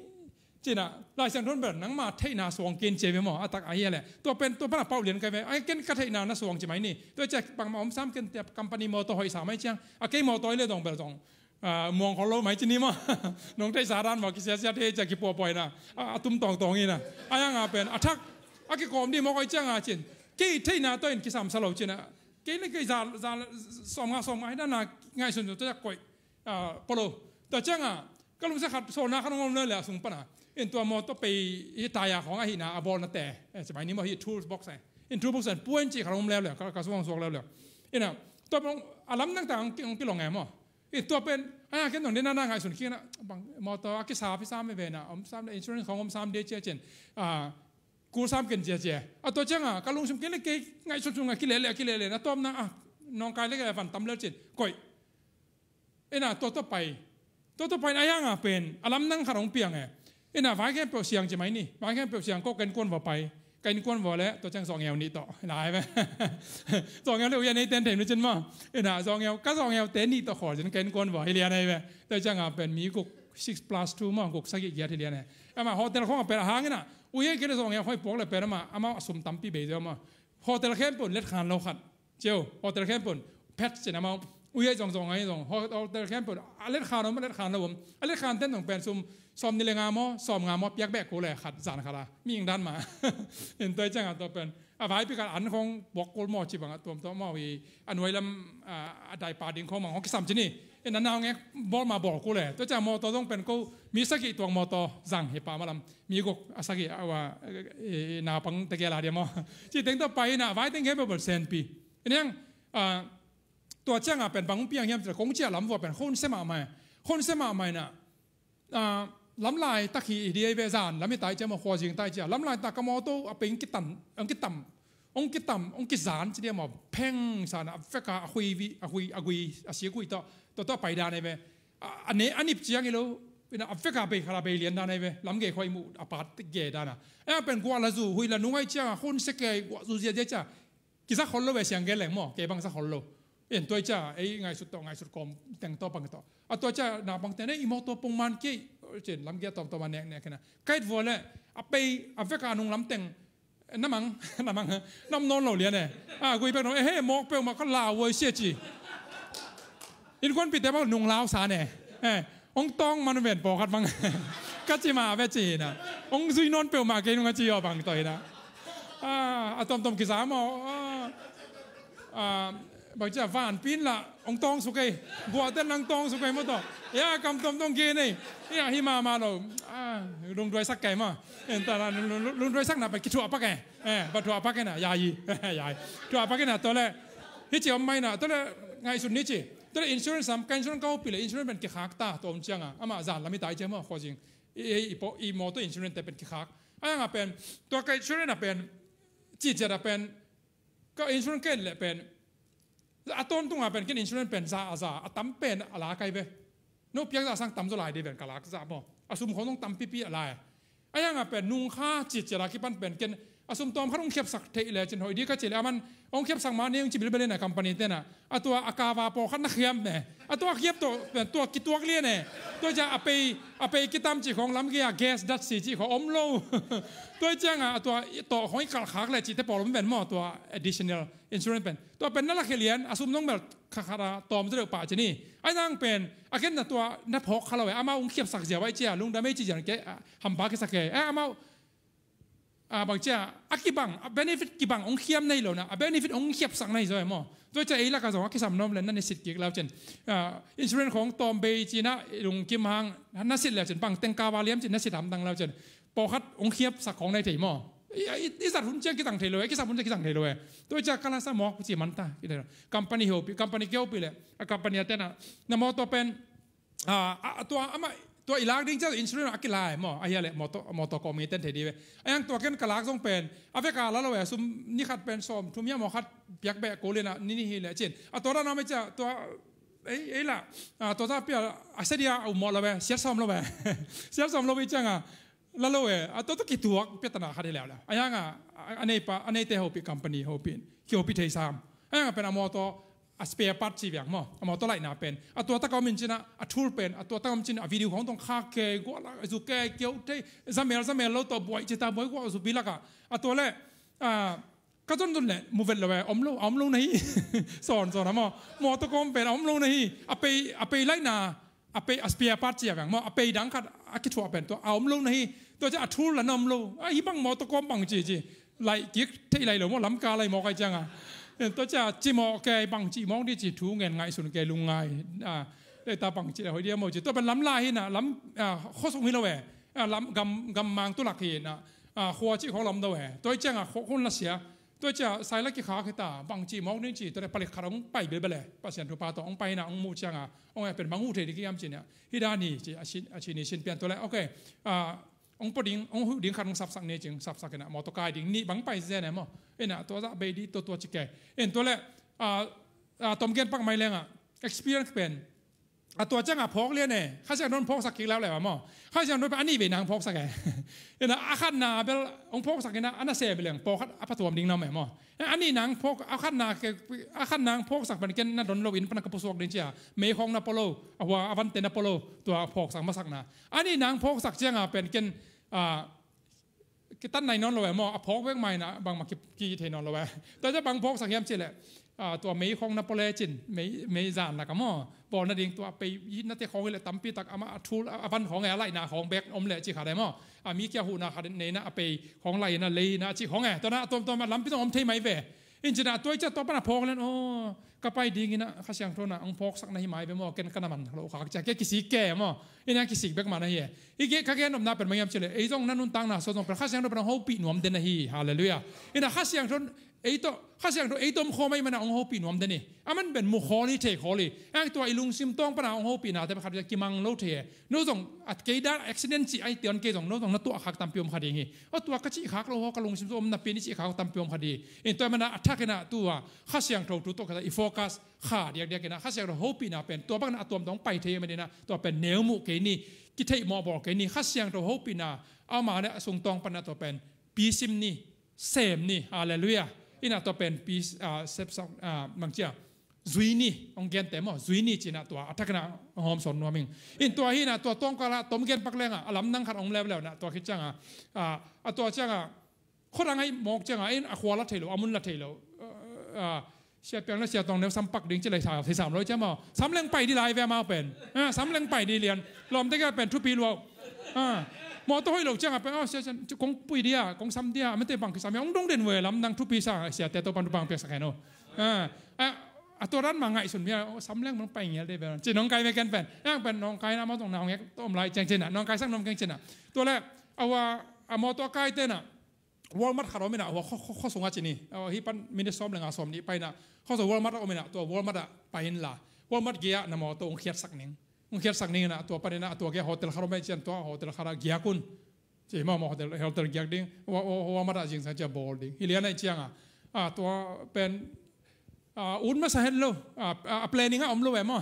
Cina, Lai Siangtho pen nangma theihna suang kin cia ve maw, a tak a hi a le. Tua pen, tua pan a pau lian kai ve. Ai, ken ka theihna na suang ci mai ni. Tua cia bangma om sam ken tia company maw tua hoih sa mai ciang. A kei maw tua i le dong bel dong. Ah, muang khol lo mai ci ni maw. Nong theih sa dan maw, kisia sia thei cia kipuapuai na. A, a tum tawng tawng i na. A yang a pen, a thak. A kikawm di maw koi ciang a cin. Kei theihna tua in kisam sa lo cina. Kei le kei za, za, sawm nga, sawm nga, hi dan na ngaihsun tua cia koih. Ah, polo. Tua ciangah, ka lungsia khat, sawlna khat hong om leuleu a sung pana. In tua maw tua pei, hi taya khawng ahihna, a bawlnate. Eh, ci mai ni maw hi tools box eh. In tools box eh, puan ci khat hong om leuleu, ka, ka suang suak leuleu. Ina, tua pong, a lamdang ta hong ki, hong kilong eh maw. In tua pen, a, ken dong dina na ngaihsun kina, bang, maw tua, a kisa, pisa me vena, om sam le insurance khawng om sam de cia cin. Ah, kul sam ken cia cia. A tua ciangah, ka lungsim kei le kei, ngaihsun sungah kilele, kilele, na tawmna, ah, nawngkai le kei van tam leu cin. Koih. Ina, tua tua pai. Tua tua pai na yang a pen. A lamdang khat hong piang e. Ina, vai khempeuh siang ci mai ni. Vai khempeuh siang ko ka innkuan va pai. Ka innkuan va le, tua ciang zawngeu nih tawh. Ina, ai ve. Zawngeu le uya nei ten thei mi cin maw. Ina, zawngeu, ka zawngeu te nih tawh khawl cin ka innkuan va. Hi lian ai ve. Tua ciang a pen mi guk six plus two maw, guk sagih giat hi lian ai. Ama hotel khawng a pen a hang ina. Uya kei le zawngeu hoi puak le pen ama, ama sum tampi bei zia maw. Hotel khempeuh let khan lo khat. Ciu, hotel khempeuh, pet cin amau. Uya zong zong ai zong, ho-, hotel khempeuh, a let khan om, a let khan lo om. A let khan ten zong pen sum, sawm ni le nga maw, sawm nga maw, piak beh kul le khat, zan khat a. Mi ing dan ma. In tua ciang a tua pen. A vaipi khat an khawng, buak kul maw, ci bang a tuam tua maw, i, a nuai lam, a, a daipa ding khawng mang, khawng kisam ci ni. In a nau ngek, bawl ma bawl kul le. Tua ciang maw tua zong pen ko, mi sagih tuang maw tua, zang hi pa ma lam. Mi guk, a sagih, a wa, i, i, naupang tegel a dia maw. Ci teng tua pai na, vai teng khempeuh bel senpi. Iniang, ah, tua ciang a pen bang hong piang hiam cih leh kong ciah lam vua pen khon se mahmah e. Khon se mahmah ina, ah, lamlai tak hi i di ei ve zan, lam i tai ciah maw khua zing tai ciah. Lamlai tak ka mawtaw a peng kitan, ang kitam. Hong kitam, hong kizan ci dia maw, pheng sana a veka a hui vi, a hui, a gui, a sik hui tawh, tawh tawh a pai dan ahi ve. A, a ne, a nip ciang hi lo, ina a veka bei khala bei lian dan ahi ve. Lamgei khua i muh a pat ge dan a. A pen guah la zu, hui la nung ahi ciang a, hun se kei guah zu zia zia cia. Kizak hol lo ve siang gen leng maw, kei bang zak hol lo. En tuai cia, ei ngaihsut tawh, ngaihsut kawm teng tawh bang tawh. A tua cia, na bang teng, ei i mawtaw pong man kei, cin lamgei a tawm tawm a nek nek kena. Kait vua le, a pei, a veka nung lam teng, na mang, na mang, nam nawn lo lian e. A, gui bek nawn, e he, mawk peuhmah ka lau sia ci. Innkuanpihte bang nung lau sa ne. E, hong tawng man ven pawlkhat bang. Ka ci ma ve ci na. Hong zui nawn peuhmah kei nung a ci aw bang tawh hi na. A, a tawmtawm kizam aw. A, a, bang cia vanpin la. Hong tawng suk ei. Guahten lang tawng suk ei maw tawh. Ya, kam tawmtawm kei nei. Ya, hi mama lo. A, lungduai sak kei maw. En ta la, lung, lung, lungduai sak na pen kithuah pak e. E, ba thuah pak e na, ya hi. Ya hi. Thuah pak e na, tawh le. Hi ci om mai na, tawh le ngaihsun ni ci. Tawh le insurance sam, ka insurance ka hopih le, insurance pen kikhak ta, tua om ciang a. Amah zan lam i tai ciang maw, khua zing. I, i, i, po, i mawtaw insurance te pen kikhak. A yang a pen, tua ka insurance a pen, ci ciat a pen, ka insurance ken le pen, a tawntung a pen, ken insurance pen za, a za, a tam pen, a la kai ve. No piak za sang tam zaw lai de ven ka lak za maw. A sum khong nong tam pipi a lai. A yang a pen, nung kha ci ciat a kipan pen, ken, a sum tawm khat hong khiapsak theih le cin hoih di ka ci le, a man, hong khiapsak ma ni hong ci bilbel in a company ten a. A tua a kava pawlkhat na khiam ne. A tua khiap tawh, tua kituak lian e. Tua cia a pei, a pei kitam ci khong lamgei a gas dat si ci khong om lo. Tua ciang a, a tua tawh khong i kalkhak le ci te pawl om ven maw, tua additional insurance pen. Tua pen na la khia lian, a sum nong bel kha khat a tawm zaw deuh pah ci ni. A nang pen, a ken na tua na phawk kha lo e, amau hong khiapsak zia vai cia, lungdam ei ci zian ke, a, hampa kisak e. E, amau, a, bang cia, a kibang, a benefit kibang hong khiam nei lo na, a benefit hong khiapsak nei zaw e maw. Tua cia ei lak a zong a kisam nawm le na nisit kik lau cin. A, insurance khong tawm bei ci na, lungkim hang, na sit le cin, bang teng kava liam cin, na sit hamtang lau cin. Pawlkhat hong khiapsak khong nei thei maw. I, i, i zat hun ciang kitang thei lo e, kisam hun ciang kitang thei lo e. Tua cia ka la sa mawk ci man ta, ki thei lo. Company hopih, company ke hopih le, a company a ten a, na mawtaw pen, a, a, a tua, ama, tua i lak ding cia insurance a kilai maw, a hia le mawtaw, mawtaw kawmi ten thei di ve. A yang tua ken ka lak zong pen, a veka la lo e, sum ni khat pen sawm, thum hia maw khat, piak beh ko lian a, ni ni hi le cin. A tua dan a mai cia, tua, ei, ei la, a, tua ta pia, a sadia, a um maw lo e, siat sawm lo e. Siat sawm lo i ciang a, la lo e, a tua tua kituak pia tana khat hi leu le. A yang a, a, a nei pa, a neite hopih company, hopih, ki hopih thei sam. A yang a pen a mawtaw, a spare part ci viang maw. A mawtaw laihna pen. A tua taka om in cin a, a tool pen, a tua taka om cin a video khong tong khak kei, guah lak, zu kei, kiau thei, zamel, zamel lo tawh buai, ci ta buai, guah zu pi lak a. A tua le, a, ka zon zon le, mu vet lo e, om lo, a om lo na hi. Sawn, sawn a maw. Mawtaw kawm pen, a om lo na hi. A pei, a pei laihna, a pei, a spare part ci a veng maw, a pei dang khat a kithuah pen tua, a om lo na hi, tua cia a thul la na om lo, a hi bang maw tua kawm bang ci ci, lai kik thei lai lo maw, lamka lai maw kai ciang a. Tua cia ci maw kei bang ci maw di ci thu ngen ngaihsun kei lungngai, a, le ta bang ci la hoih dia maw ci, tua pen lam la hi na, lam, a, khuasung hi lo e, a, lam gam, gammang tulak hi na, a, khua ci khong lam do e, tua ciang a khua khun la sia, tua cia sai la kikhak hi ta, bang ci mawk ding ci, tua le palik khat hong pai bilbel e, Pasian thupha tawh hong pai na, hong muh ciang a, hong e pen bang uh thei ding kiam ci nia, hi dan hi ci, a sin, a sin hi sin pian tua le, ok, a, hong pua ding, hong huh ding khat hong sapsak ni cing, sapsak ina, mawtaw kai ding, nih bang pai zen e maw, ina, tua zah bei di, tua tua ci kei, in tua le, a, a, tom gen pak mai leng a, experience pen, a tua ciang a phawk lian e, Kha Siangtho in phawksak kik lau leh maw. Kha Siangtho in a nih vei nang phawksak e. Ina a khatna bel hong phawksak ina a na sem leng pawlkhat a phatuam ding na om e maw. A nih nang phawk, a khatna ke, a khatna hong phawksak pen ken na don lo in pan ka pusuak ding cia. Mei khawng na pua lo, a hua a vante na pua lo, tua phawksak masakna. A nih nang phawksak ciang a pen ken, a, kitat nai nawn lo e maw, a phawk vek mai na bangmah ki, ki thei nawn lo e. Tua cia bang phawksak hiam cih leh, a, tua mei khawng na pua le cin, mei, mei zan lak a maw, bawl nading tua pei, i na te khawng hi leh tampi tak amah a thul, a van khawng e, a laihna khawng bek om leh cih khat e maw. A mi kia huhna khat nei na a pei khawng laih na lei na cih khawng e. Tua na a tuamtuam a lampi zong om thei mai ve. In cin a tua i cia tua pan a phawk len, aw, ka pai dingin ah Kha Siangtho in ah hong phawksak na hi mai ve maw, ken ka na man lo khak cia, kei kisik kei maw. Ina kisik bek mah na hi e. I gen, ka gen nopna pen bang hiam cih leh, ei zong na nuntakna sung zong pen Kha Siangtho pen hong hopih nuam den ahi. Halleluiah. Ina Kha Siangtho ei tawh, Kha Siangtho ei tawh om khawm ahih manin ah hong hopih nuam den hi. Aman pen mu khawl hi, thei khawl hi. Hang tua i lungsim tawng pan ah hong hopihnate pen khat kimang lo thei e. No zong a kei dan accident cih ahih ciangin kei zong, no zong na tuahkhak tampi om kha ding hi. A tua ka cihkhak lo haw, ka lungsim sung om napi-in i cihkhak tampi om kha ding hi. In tua ahih manin ah a thakin ah tua Kha Siangtho thu tawh khat ah i focus kha diakdiak in ah Kha Siangtho hopihna pen tua bangin ah a tuamtuam pai thei ahih manin ah tua pen neu muh kei ni, kitheih mawhbawl kei ni. Kha Siangtho hopihna ama le a sung tawng pan ah tua pen pisim ni, sem ni. Halleluiah. Ina tua pen pi, ah, sepsak, ah, bang ci a, zui ni, hong gente maw, zui ni ci-in ah tua a thakin ah hong hawmsawn nuam ing. In tua hi in ah tua tawngkal ah tom gen pak leng ah a lamdang khat hong leuleu in ah tua khit ciang ah, ah, a tua ciang ah khuadang ahih mawk ciang ah in a khua la thei lo, a mun la thei lo. Ah, ah, Sia Piang le Sia Tawng neu sam pak ding ci lai sa, thei sam lo cia maw. Sam leng pai ding lai ve amau pen. Ah, sam leng pai ding lian. Lawmte kiang pen thupi lua. Ah, mawtaw hoih lo ciang ah pen, ah, sia, sia, kong pui dia, kong sam dia, amaute bang kisam hia, hong dong den ve, lamdang thupi sa, siate Topa'n thupha hong piaksak hen aw. Ah, ah, a tua dan mah ngaihsun mia, oh, sam leng mah hong pai ngial ding ve. Ci nawngkai ve ken pen. Hang pen nawngkai na amau zong na hong ek om lai ciang ci-in ah, nawngkaisak nuam keng ci-in ah. Tua leh, a hua, a mawtaw a kaite in ah Walmart khat om in ah, hua khuasung ah ci ni. Hih pan minute sawm le nga sawm nih pai in ah, khuasung Walmart ah om in ah, tua Walmart ah pai inla, Walmart gei ah na mawtaw hong khiatsak ning. Hong khiatsak ning in ah, tua pan in ah, tua gei ah hotel khat om in ah, ciang tua hotel khat ah giak un. Ci maw, maw hotel, hotel giak ding. Wa, wa, Walmart ah zingsang ciang bawl ding. Hi lian ahih ciang ah, ah, tua pen, ah, ut masa het lo. Ah, ah, planning ah om lo e maw.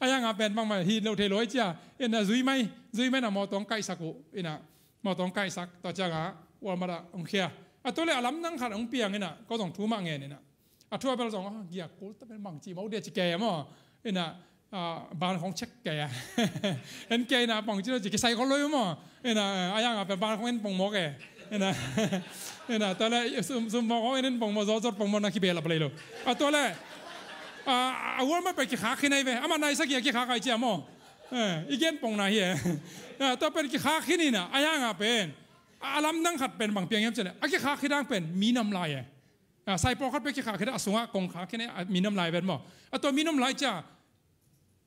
A yang ah pen bangmah hi lo thei lo ahih ciang. In ah zui mai, zui mai in ah mawtaw hong kaihsak uh. In ah mawtaw hong kaihsak, tua ciang ah Walmart ah hong khia. A tua leh a lamdang khat hong piang in ah, ko zong thu mah ngen in ah. A thu a bel zong, ah, giak kul ta pen bang ci mawk dia ci kei a maw. In ah, ah, ban khong check kei a. En kei in ah bang ci lo ci kisai khol lo maw. In ah, a yang ah pen ban khong en pong mawk e. In ah, in ah, tua leh sum, sum mawk khong en en pong mawk, zot zot pong mawk na kibel a palei lo. A tua leh, ah, a Walmart pen kikhak khin ahi ve. Amah nai sagih a kikhak ahi cia maw. Eh, i gen pong na hi e. Ah, tua pen kikhak khin in ah, a yang ah pen a lamdang khat pen bang piang hiam cih leh, a kikhak khit dang pen minam lai e. Ah, saipawlkhat pen kikhak khit a, a sungah kong khak khit a, minam lai ven maw. A tua minam lai cia,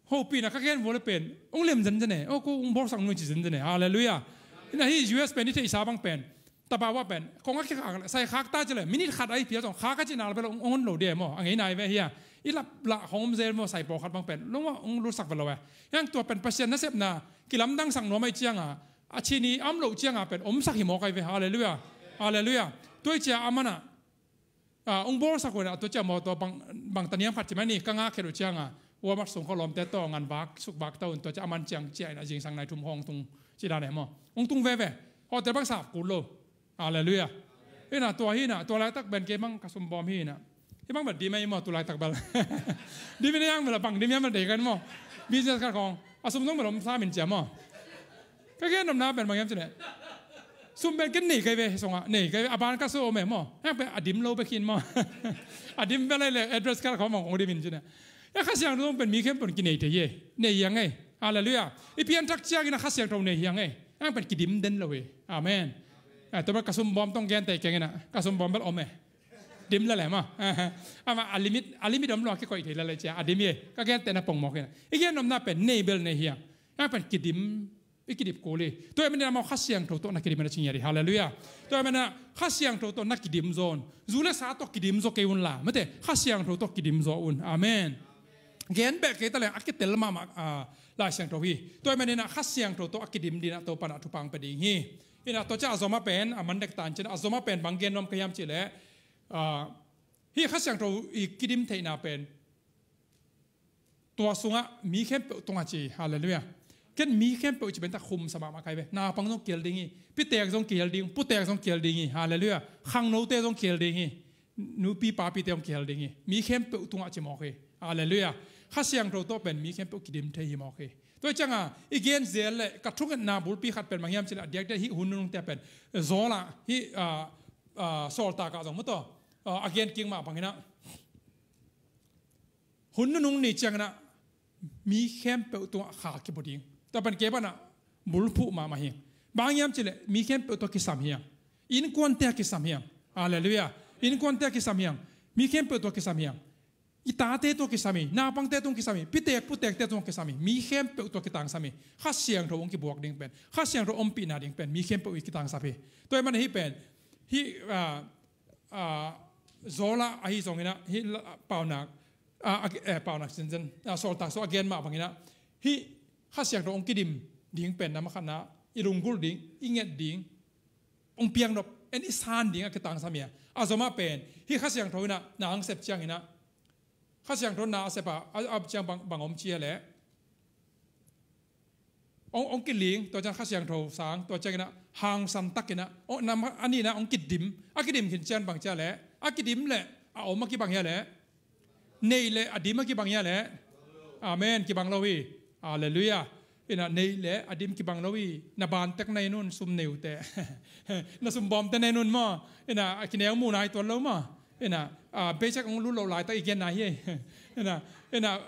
hopihna ka gen vua leh pen hong lem zenzen e. Oh, ko hong bawlsak nuam ci zenzen e. Halleluiah. In ah hih U S pen i theihsa bang pen, tabawa pen kong a kikhak leh, sai khak ta ci leh, minute khat ahi phial zong khak a cih nak leh pen hong hon lo ding e maw. A ngei nai ve hia. I lap lah hong om zel maw, saipawlkhat bang pen lo maw, hong lutsak ve lo e. Hang tua pen Pasian nasepna kilamdangsak nuam ahih ciang ah, a cin i om loh ciang ah pen omsak hi mawk ahi ve. Halleluiah. Halleluiah. Tua ahih ciang a man ah, ah, hong bawlsak uh in ah, tua ciang mawtaw bang, bang taniam khat ci mai ni, ka ngak khit uh ciang ah, Walmart sung khualawmte tawh ngan vak, suk vak ta un, tua ciang a man ciang ciah in ah zingsang nai thum khawng tung ci dan e maw. Hong tung veve. Hotel bang sap kul lo. Halleluiah. In ah tua hi in ah, tua laitak pen kei bang ka sum bawm hi in ah. Hih bang bel dim e maw, tu laitak bel. Dim in ah, yang bel a bang dim hiam bel deih ka hi maw. Business khat khawng. A sum zong bel om sam in cia maw. Ka gen nopna pen bang hiam cih leh, sum pen ken nei ka hi ve, sung ah nei ka hi ve, a ban ka sum om e maw. Hang pen a dim lo bek hi in maw. A dim bel a hi leh address khat khawng bang kong dim in ci in ah. E, Kha Siangtho pen mi khempeuh in kinei thei hi e. Nei hi hang e. Halleluiah. I pianthak ciangin ah Kha Siangtho nei hi hang e. Hang pen kidim den lo hi. Amen. Eh, tua bel ka sum bawm tawh gen tei keng in ah. Ka sum bawm bel om e. Dim lel e maw. Amah a limit, a limit om lo a kikoih thei lel e cia. A dim hi e. Ka gentehna pongmawk in ah. I gen nopna pen nei bel nei hi hang. Hang pen kidim, i kidip kul hi. Tua ahih manin amau Kha Siangtho tawh na kidim in ah ci ngiat hi. Halleluiah. Tua ahih manin ah Kha Siangtho tawh na kidim zaw un. Zu le sa tawh kidim zaw kei unla, mate, Kha Siangtho tawh kidim zaw un. Amen. Gen beh kei ta leng a kitel mahmah, ah, Lai Siangtho hi. Tua ahih manin ah Kha Siangtho tawh a kidim dingin ah Topa'n ah thupha hong pia ding hi. In ah tua ciang a zom a pen, a man dek ta in ci in ah, a zom a pen bang gen nuam ka hiam cih leh, ah, hih Kha Siangtho i kidim theihna pen tua sungah mi khempeuh tungah ci. Halleluiah. Ken mi khempeuh ci pen tak khum sa mahmah ka hi ve. Naupang zong kihel ding hi. Pitek zong kihel ding, putek zong kihel ding hi. Halleluiah. Khangnote zong kihel ding hi. Nupi papite zong kihel ding hi. Mi khempeuh tungah ci mawk hi. Halleluiah. Kha Siangtho tawh pen mi khempeuh kidim thei hi mawk hi. Tua ciangah i gen zel leh ka thungetna bulpi khat pen bang hiam cih leh, a diakdiak hih hun nunungte pen zawl ah, hih, ah, ah, sawltak ah zong maw tawh, ah, a gen kik mah bangin ah, hun nunung ni ciangin ah mi khempeuh tungah kha kibua ding. Tua pen kei pan ah bulphuh mahmah hi. Bang hiam cih leh mi khempeuh tawh kisam hi hang. Innkuante a kisam hi hang. Halleluiah. Innkuante a kisam hi hang. Mi khempeuh tawh kisam hi hang. I tate tungah kisam hi, naupangte tungah kisam hi, pitek putekte tungah kisam hi, mi khempeuh tungah kitangsam hi. Kha Siangtho hong kibuak ding pen, Kha Siangtho ompihna ding pen mi khempeuh i kitangsap hi. Tua ahih manin hih pen, hih, ah, ah, Joel ahi zongin ah, hih la-, Paunak, ah, a, eh, Paunak sinsen, ah, Sawltak Sung a gen mah bangin ah, hih Kha Siangtho hong kidim ding pen, na mah khatna, i lunggulh ding, i nget ding, hong piaknop, en i san ding a kitangsam hi a. A zomah pen, hih Kha Siangtho in ah na hong sep ciangin ah, Kha Siangtho na a sep a, a, a ciang bang, bang om ci a leh, hong, hong kiling, tua ciang Kha Siangtho sang, tua ciangin ah hangsan takin ah, hong, na mah, a nihna hong kidim, a kidim khin ciang bang ci a leh, a kidim leh a om a kibang hi a leh, nei leh a dim a kibang hi a leh. Amen, kibang lo hi. Halleluiah. In ah nei leh a dim kibang lo hi. Na bantek nei un, sum nei uh teh. Na sum bawmte nei un maw. In ah a kineu mu nai tuan lo maw. In ah, ah, paycheck hong lut loh laitak i gen nai hi. In ah, in ah,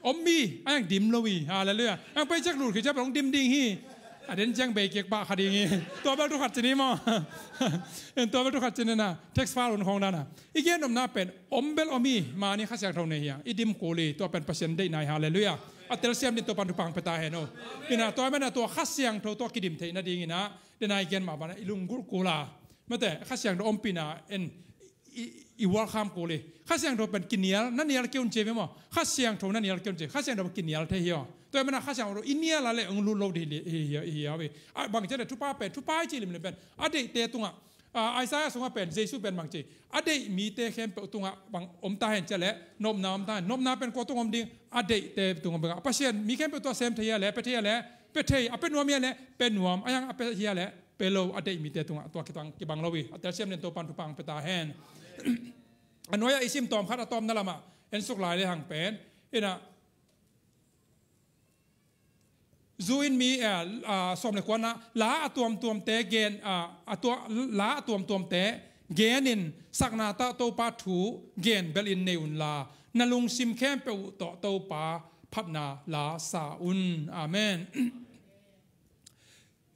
om hi, a hang dim lo hi. Halleluiah. A hang paycheck lut khit ciang hong dim ding hi. A den ciang bei kik pah kha ding hi. Tua bel thu khat ci ni maw. In tua bel thu khat ci ni na. Tax file un khawng dan a. I gen nopna pen, om bel om hi, mani Kha Siangtho nei hi a, i dim kul hi, tua pen Pasian deihna hi, halleluiah. A telsiam dingin Topan thupha hong pia ta hen aw. In ah, tua ahih manin ah tua Kha Siangtho tawh kidim theih nadingin ah, den a i gen mah bangin ah, i lunggulh kul a. Mate, Kha Siangtho ompihna en, i, i welcome kul hi. Kha Siangtho pen kinial, na nial kei un ci ve maw. Kha Siangtho na nial kei un ci. Kha Siangtho pen kinial thei hi aw. Tua ahih manin ah Kha Siangtho i nial a leh hong lut lo ding hi, hi, hi, hi, hi. A bang ci a leh thupha pen, thupha i cih limlim pen, a deihte tungah, ah, Isaiah sungah pen, Jesu pen bang ci, a deih mite khempeuh tungah bang om ta hen ci a leh, nopna om ta hen. Nopna pen kua tung om ding, a deihte tungah bang. Pasian, mi khempeuh tua sem thei a leh, pia thei a leh, pia thei, a pia nuam hi a leh, pia nuam, a hang a pia hi a leh, pia lo, a deih mite tungah tua kitang kibang lo hi. A telsiam dingin Topan thupha hong pia ta hen. A nuai-ah i sim tawm khat a tawpna lamah, en suk lai lehang pen, in ah, Zu in mi, eh, ah, sawm le kuana, la a tuamtuamte gen, ah, a tua-, la a tuamtuamte genin sakna tawh Topa thu gen belhin nei unla, na lungsim khempeuh tawh Topa phatna la sa un. Amen.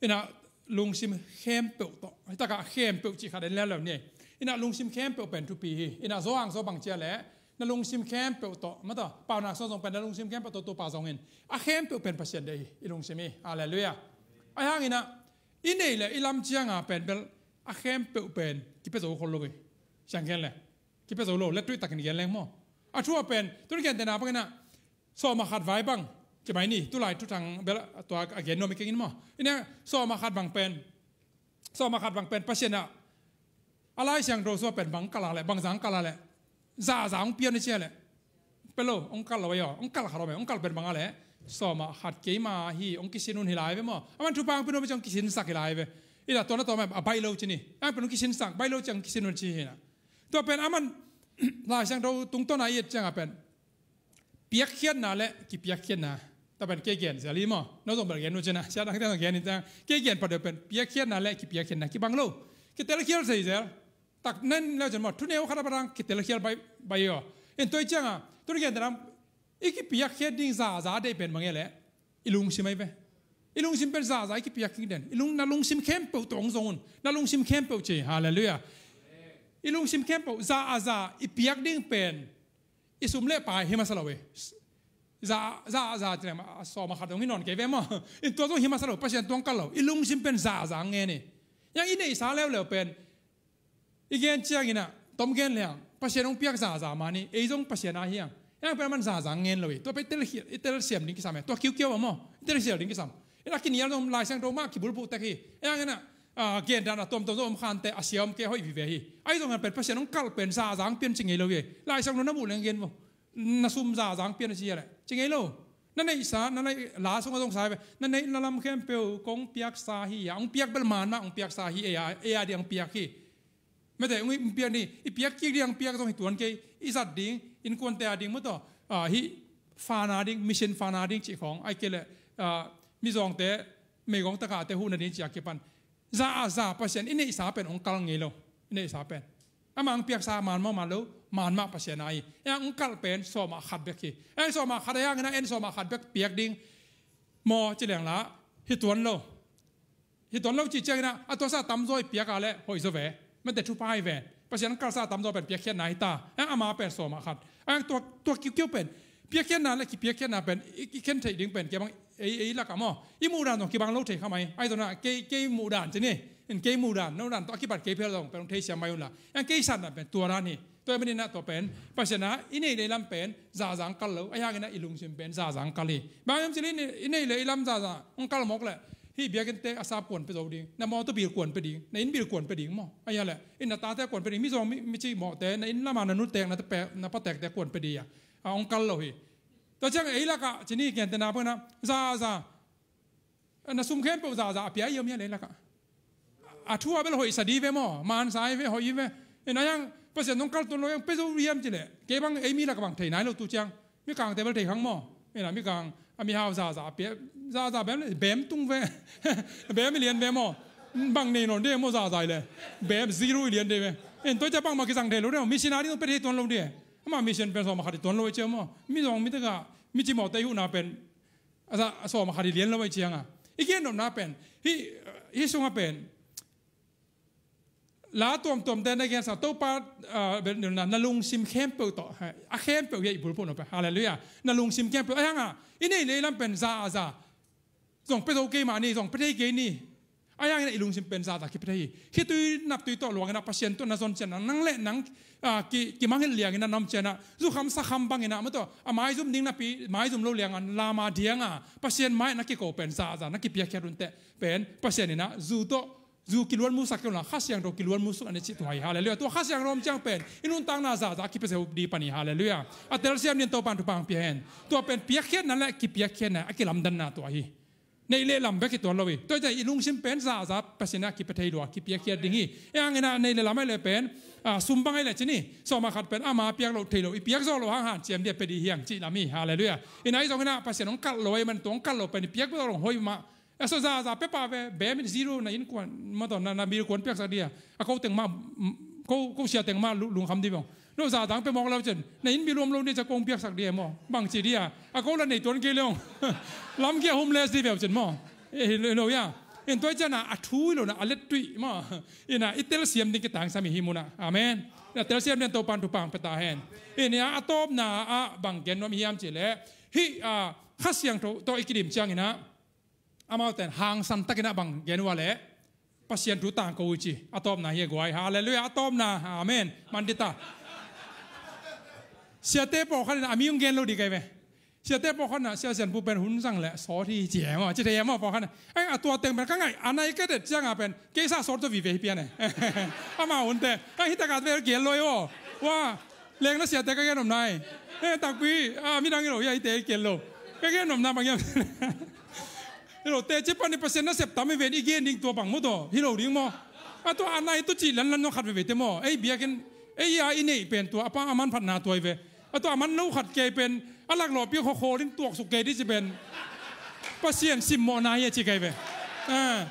In ah lungsim khempeuh tawh. Hih takah khempeuh cih khat en leuleu ni. In ah lungsim khempeuh pen thupi hi. In ah Johan sung bang ci a leh, na lungsim khempeuh tawh. Mate, Paunak sung zong pen na lungsim khempeuh tawh Topa zong in. A khempeuh pen Pasian deih hi, i lungsim hi. Halleluiah. Ahi hangin ah, i neih leh i lam ciang a pen bel, a khempeuh pen kipia zo khol lo hi. Siang gen leh. Kipia zo lo, lettuih takin gen leng maw. A thu a pen, tun gentehna bangin ah, sawm a khat vai bang, ci mai ni, tulai thuthang bel, tua a gen nuam hi keng in maw. In ah, sawm a khat bang pen, sawm a khat bang pen, Pasian ah, a Lai Siangtho sung pen bang kal a leh, bang zah kal a leh, zahzah hong pia un ci a leh. Pia lo, hong kal lo ve aw, hong kal khat om ve, hong kal pen bang a leh, sawm a khat keima hi, hong kisin un hi lai ve maw. Aman thupha hong pia nuam ciang hong kisinsak hi lai ve. In ah tua na tua mah a baih lo ci ni. A pen hong kisinsak, baih lo ciang hong kisin un ci hi na. Tua pen aman, Lai Siangtho tungtawn a i et ciang a pen, piakkhiatna le kipiakkhiatna. Tua pen kei gen zel hi maw. No zong bel gen un ci na. Sia dangte zong gen in ciang. Kei gen pah deuh pen piakkhiatna le kipiakkhiatna. Kibang lo. Kitelkhial thei zel. Tak nen leu cin maw. Thuneu khat a pan dang kitelkhial baih, baih hi aw. In tua hi ciang a, tun gentehna, i kipiakkhiat ding zahzah deih pen bang hi a leh, i lungsim ahi ve. I lungsim pen zahzah i kipiak kik den. I lung, na lungsim khempeuh tawh hong zong un. Na lungsim khempeuh ci. Halleluiah. I lungsim khempeuh, zah a zah i piak ding pen, i sum le pai hi masa lo hi. Zah, zah a zah ci leng, a sawm a khat dong hi nawn kei ve maw. In tua zong hi masa lo, Pasian tua hong kal lo. I lungsim pen zah a zah ngen hi. Hih hang i neihsa leuleu pen, i gen ciangin ah, tom gen leng, Pasian hong piak zahzah man hi, ei zong Pasian a hi hang. Hih hang pen aman zahzah ngen lo hi. Tua pen i telkhial, i telsiam ding kisam hi. Tua kiukiau a maw, i telsiam ding kisam. In ah kinial zong Lai Siangtho mah kibulphuh tek hi. Hih hangin ah, ah, gendan a tuamtuam zong om khante, a sia om kei hoih vive hi. Ahi zongin pen Pasian hong kalh pen zahzah hong pian ci ngei lo hi. Lai Siangtho na muh leng gen vo. Na sum zahzah hong pian a ci hi a leh. Ci ngei lo. Na neihsa, na neih la sungah zong sa hi ve. Na neih na lam khempeuh kong piaksa hi a. Hong piak bel man mah hong piaksa hi, ei a, ei a ding hong piak hi. Mate, hong piak ni, i piak kik ding hong piak zong hi tuan kei, i zat ding, innkuante a ding maw tawh, ah, hih fana ding, mission fana ding cih khawng, ahih kei leh, ah, mizawngte, meigong takahte huhna ding cih a kipan. Zah a zah Pasian, i neihsa pen hong kal ngei lo, i neihsa pen. Amah hong piaksa man maw man lo, man mah Pasian a hi. Ei hong kalh pen sawm a khat bek hi. Ei sawm a khat a hang in ah, en sawm a khat bek piak ding maw ci leng la, hi tuan lo. Hi tuan lo cih ciangin ah, a tuasa tamzaw i piak a leh hoih zaw ve. Mate, thupha hi ve. Pasian kalhsa tamzaw pen piakkhiatna hi ta. Ei ama pen sawm a khat. A tua, tua kiukiu pen piakkhiatna le kipiakkhiatna pen i, i khen theih ding pen kei bang ei, ei lakah maw, i muhdan zong kibang lo thei kha mai. Ahi zongin ah kei, kei muhdan ci ni. In kei muhdan, no dan tawh a kipat kei phel zong pen hong theisiam mai unla. Ang kei satna pen tua dan hi. Tua ahih manin ah tua pen Pasian ah i neih le i lam pen zahzah hong kal lo. Ahi hangin ah i lungsim pen zahzah hong kal hi. Bang hiam cih leh i neih le i lam zahzah hong kal mawk leh hih biakinnte a sap kuan pia zo ding, na mawtaw bil kuan pia ding, na inn bil kuan pia ding maw? Ahi a leh in na tate kuan pia ding, mizawng mi, mi cimawhte, na inn lam a na nuteek, na, na pateekte kuan pia ding a, a hong kal lo hi. Tua ciang ei lakah ci ni, gentehna bangin ah zahzah, na sum khempeuh zahzah a pia hi om hia leh ei lakah? A thu a bel hoihsa ding ve maw, mansa hi ve, hoih hi ve. In a hiang Pasian hong kal tuan lo hiang pia zo hiam cih leh kei bang ei mi lakah bang thei nai lo tu ciang. Mikangte bel thei khang maw? In a mikang a mihau zahzah a pia, zahzah beem le beem tung ve. Beem i lian ve maw? Bang nei nawn ding maw zahzah hi leh? Beem zero i lian ding ve. In tua ciang bangmah kizang thei lo ding maw? Missionary zong pia thei tuan lo ding. Amah mission pen sawm a khat hi tuan lo hi ciang maw? Mizawng mi takah mi cimawhte i huhna pen a sawm a khat hi lian lo ahih ciangin i gen nopna pen hih, hih sungah pen la tuamtuamte na gensa Topa, ah, bel na, na lungsim khempeuh tawh, a khempeuh hi a i bulphuh nop pen. Halleluiah. Na lungsim khempeuh. Ahi hangin i neih le i lam pen zahzah zong pia zo kei mah ni, zong pia thei kei ni. Ahi hangin ah i lungsim pen zahzah kipia thei hi. Khitui naptui tawh luangin ah Pasian tawh na zon ciangin ah nang le nang, ah, ki, kimangngilh liangin ah na om ciangin ah zukham sakham bangin ah amah tawh a maizum ding napi maizum lo liangin ah lam a diangin ah Pasian mai-ah na kiko pen zahzah na kipiakkhiat unteh pen Pasian in ah zu tawh zu kiluanmusak kei unla Kha Siangtho kiluanmusuk a ni cih tua hi. Halleluiah. Tua Kha Siangtho om ciang pen i nuntakna zahzah kipia zo ding pan hi. Halleluiah. A telsiam dingin Topa'n thupha hong pia hen. Tua pen piakkhiatna le kipiakkhiatna a kilamdanna tua hi. Neih le lam bek hi tuan lo hi. Tua hi ciang i lungsim pen zahzah Pasian ah kipia thei lua, kipiakkhiat ding hi. Ahi hangin ah neih le lam ahih leh pen, ah, sum bang ahih leh ci ni. Sawm a khat pen ama piak loh thei lo, i piak zawh loh hang hanciam ding a pia ding hi hang cih lam hi. Halleluiah. In ahi zongin ah Pasian hong kalh lo ahih man tua hong kalh lo pen i piak zawh loh hong hoih mah. A sawm zahzah pia pah ve, beem in zero na innkuan, mawtaw na, na bil kuan piaksak ding a. A ko teng mah, ko, ko sia teng mah lu-, lungkham ding bang. No zahzah pia mawk lo ciang na inn bil om lo ni ciang kong piaksak ding e maw? Bangci ding a, a ko la nei tuan kei leng. Lamkia homeless ding ve uh ciang maw? Eh, hi lo, hi lo hia. In tua hi ciang a thu hi lo na a lettui maw? In ah i telsiam ding kitangsam hi hih munah. Amen. In ah telsiam dingin Topa'n thupha hong pia ta hen. In ah a tawpna ah bang gen nuam hiam cih leh hih, ah, Kha Siangtho tawh i kidim ciangin ah amaute in hangsan takin ah bang gen uh a leh Pasian thu tangko uh ci. A tawpna hi a guai. Halleluiah. A tawpna. Amen. Man dita. Siate pawlkhat in ah a mi hong gen lo ding kei ve. Siate pawlkhat in ah Sia Sian Pu pen hun zang leh sawt hi ci e maw, ci thei e maw pawlkhat in ah. Ai, a tua teng pen ka ngaih a nai ka det ciangin pen kei sa sawt zaw vive hi pian e. Amau hunte ai hi takah vel gen lo hi aw. Wa, leng na siate ka gen nopna hi. Eh, takpi, ah, midang hi lo hi a, hite hi gen lo. Ka gen nopna bang hiam? Hi lo, teci pan i Pasian nasep tam hi ven, i gen ding tua bang maw tawh hi lo ding maw? A tua a nai tua cih lanlan zong khat veve te maw? Ei biakinn, ei a i neih pen tua a pang a manphatna tua hi ve. A tua a man lo khat kei pen a laklawhpi khawkhawl in tuaksuk kei ding ci pen Pasian simmawhna hi a ci kei ve. Eh.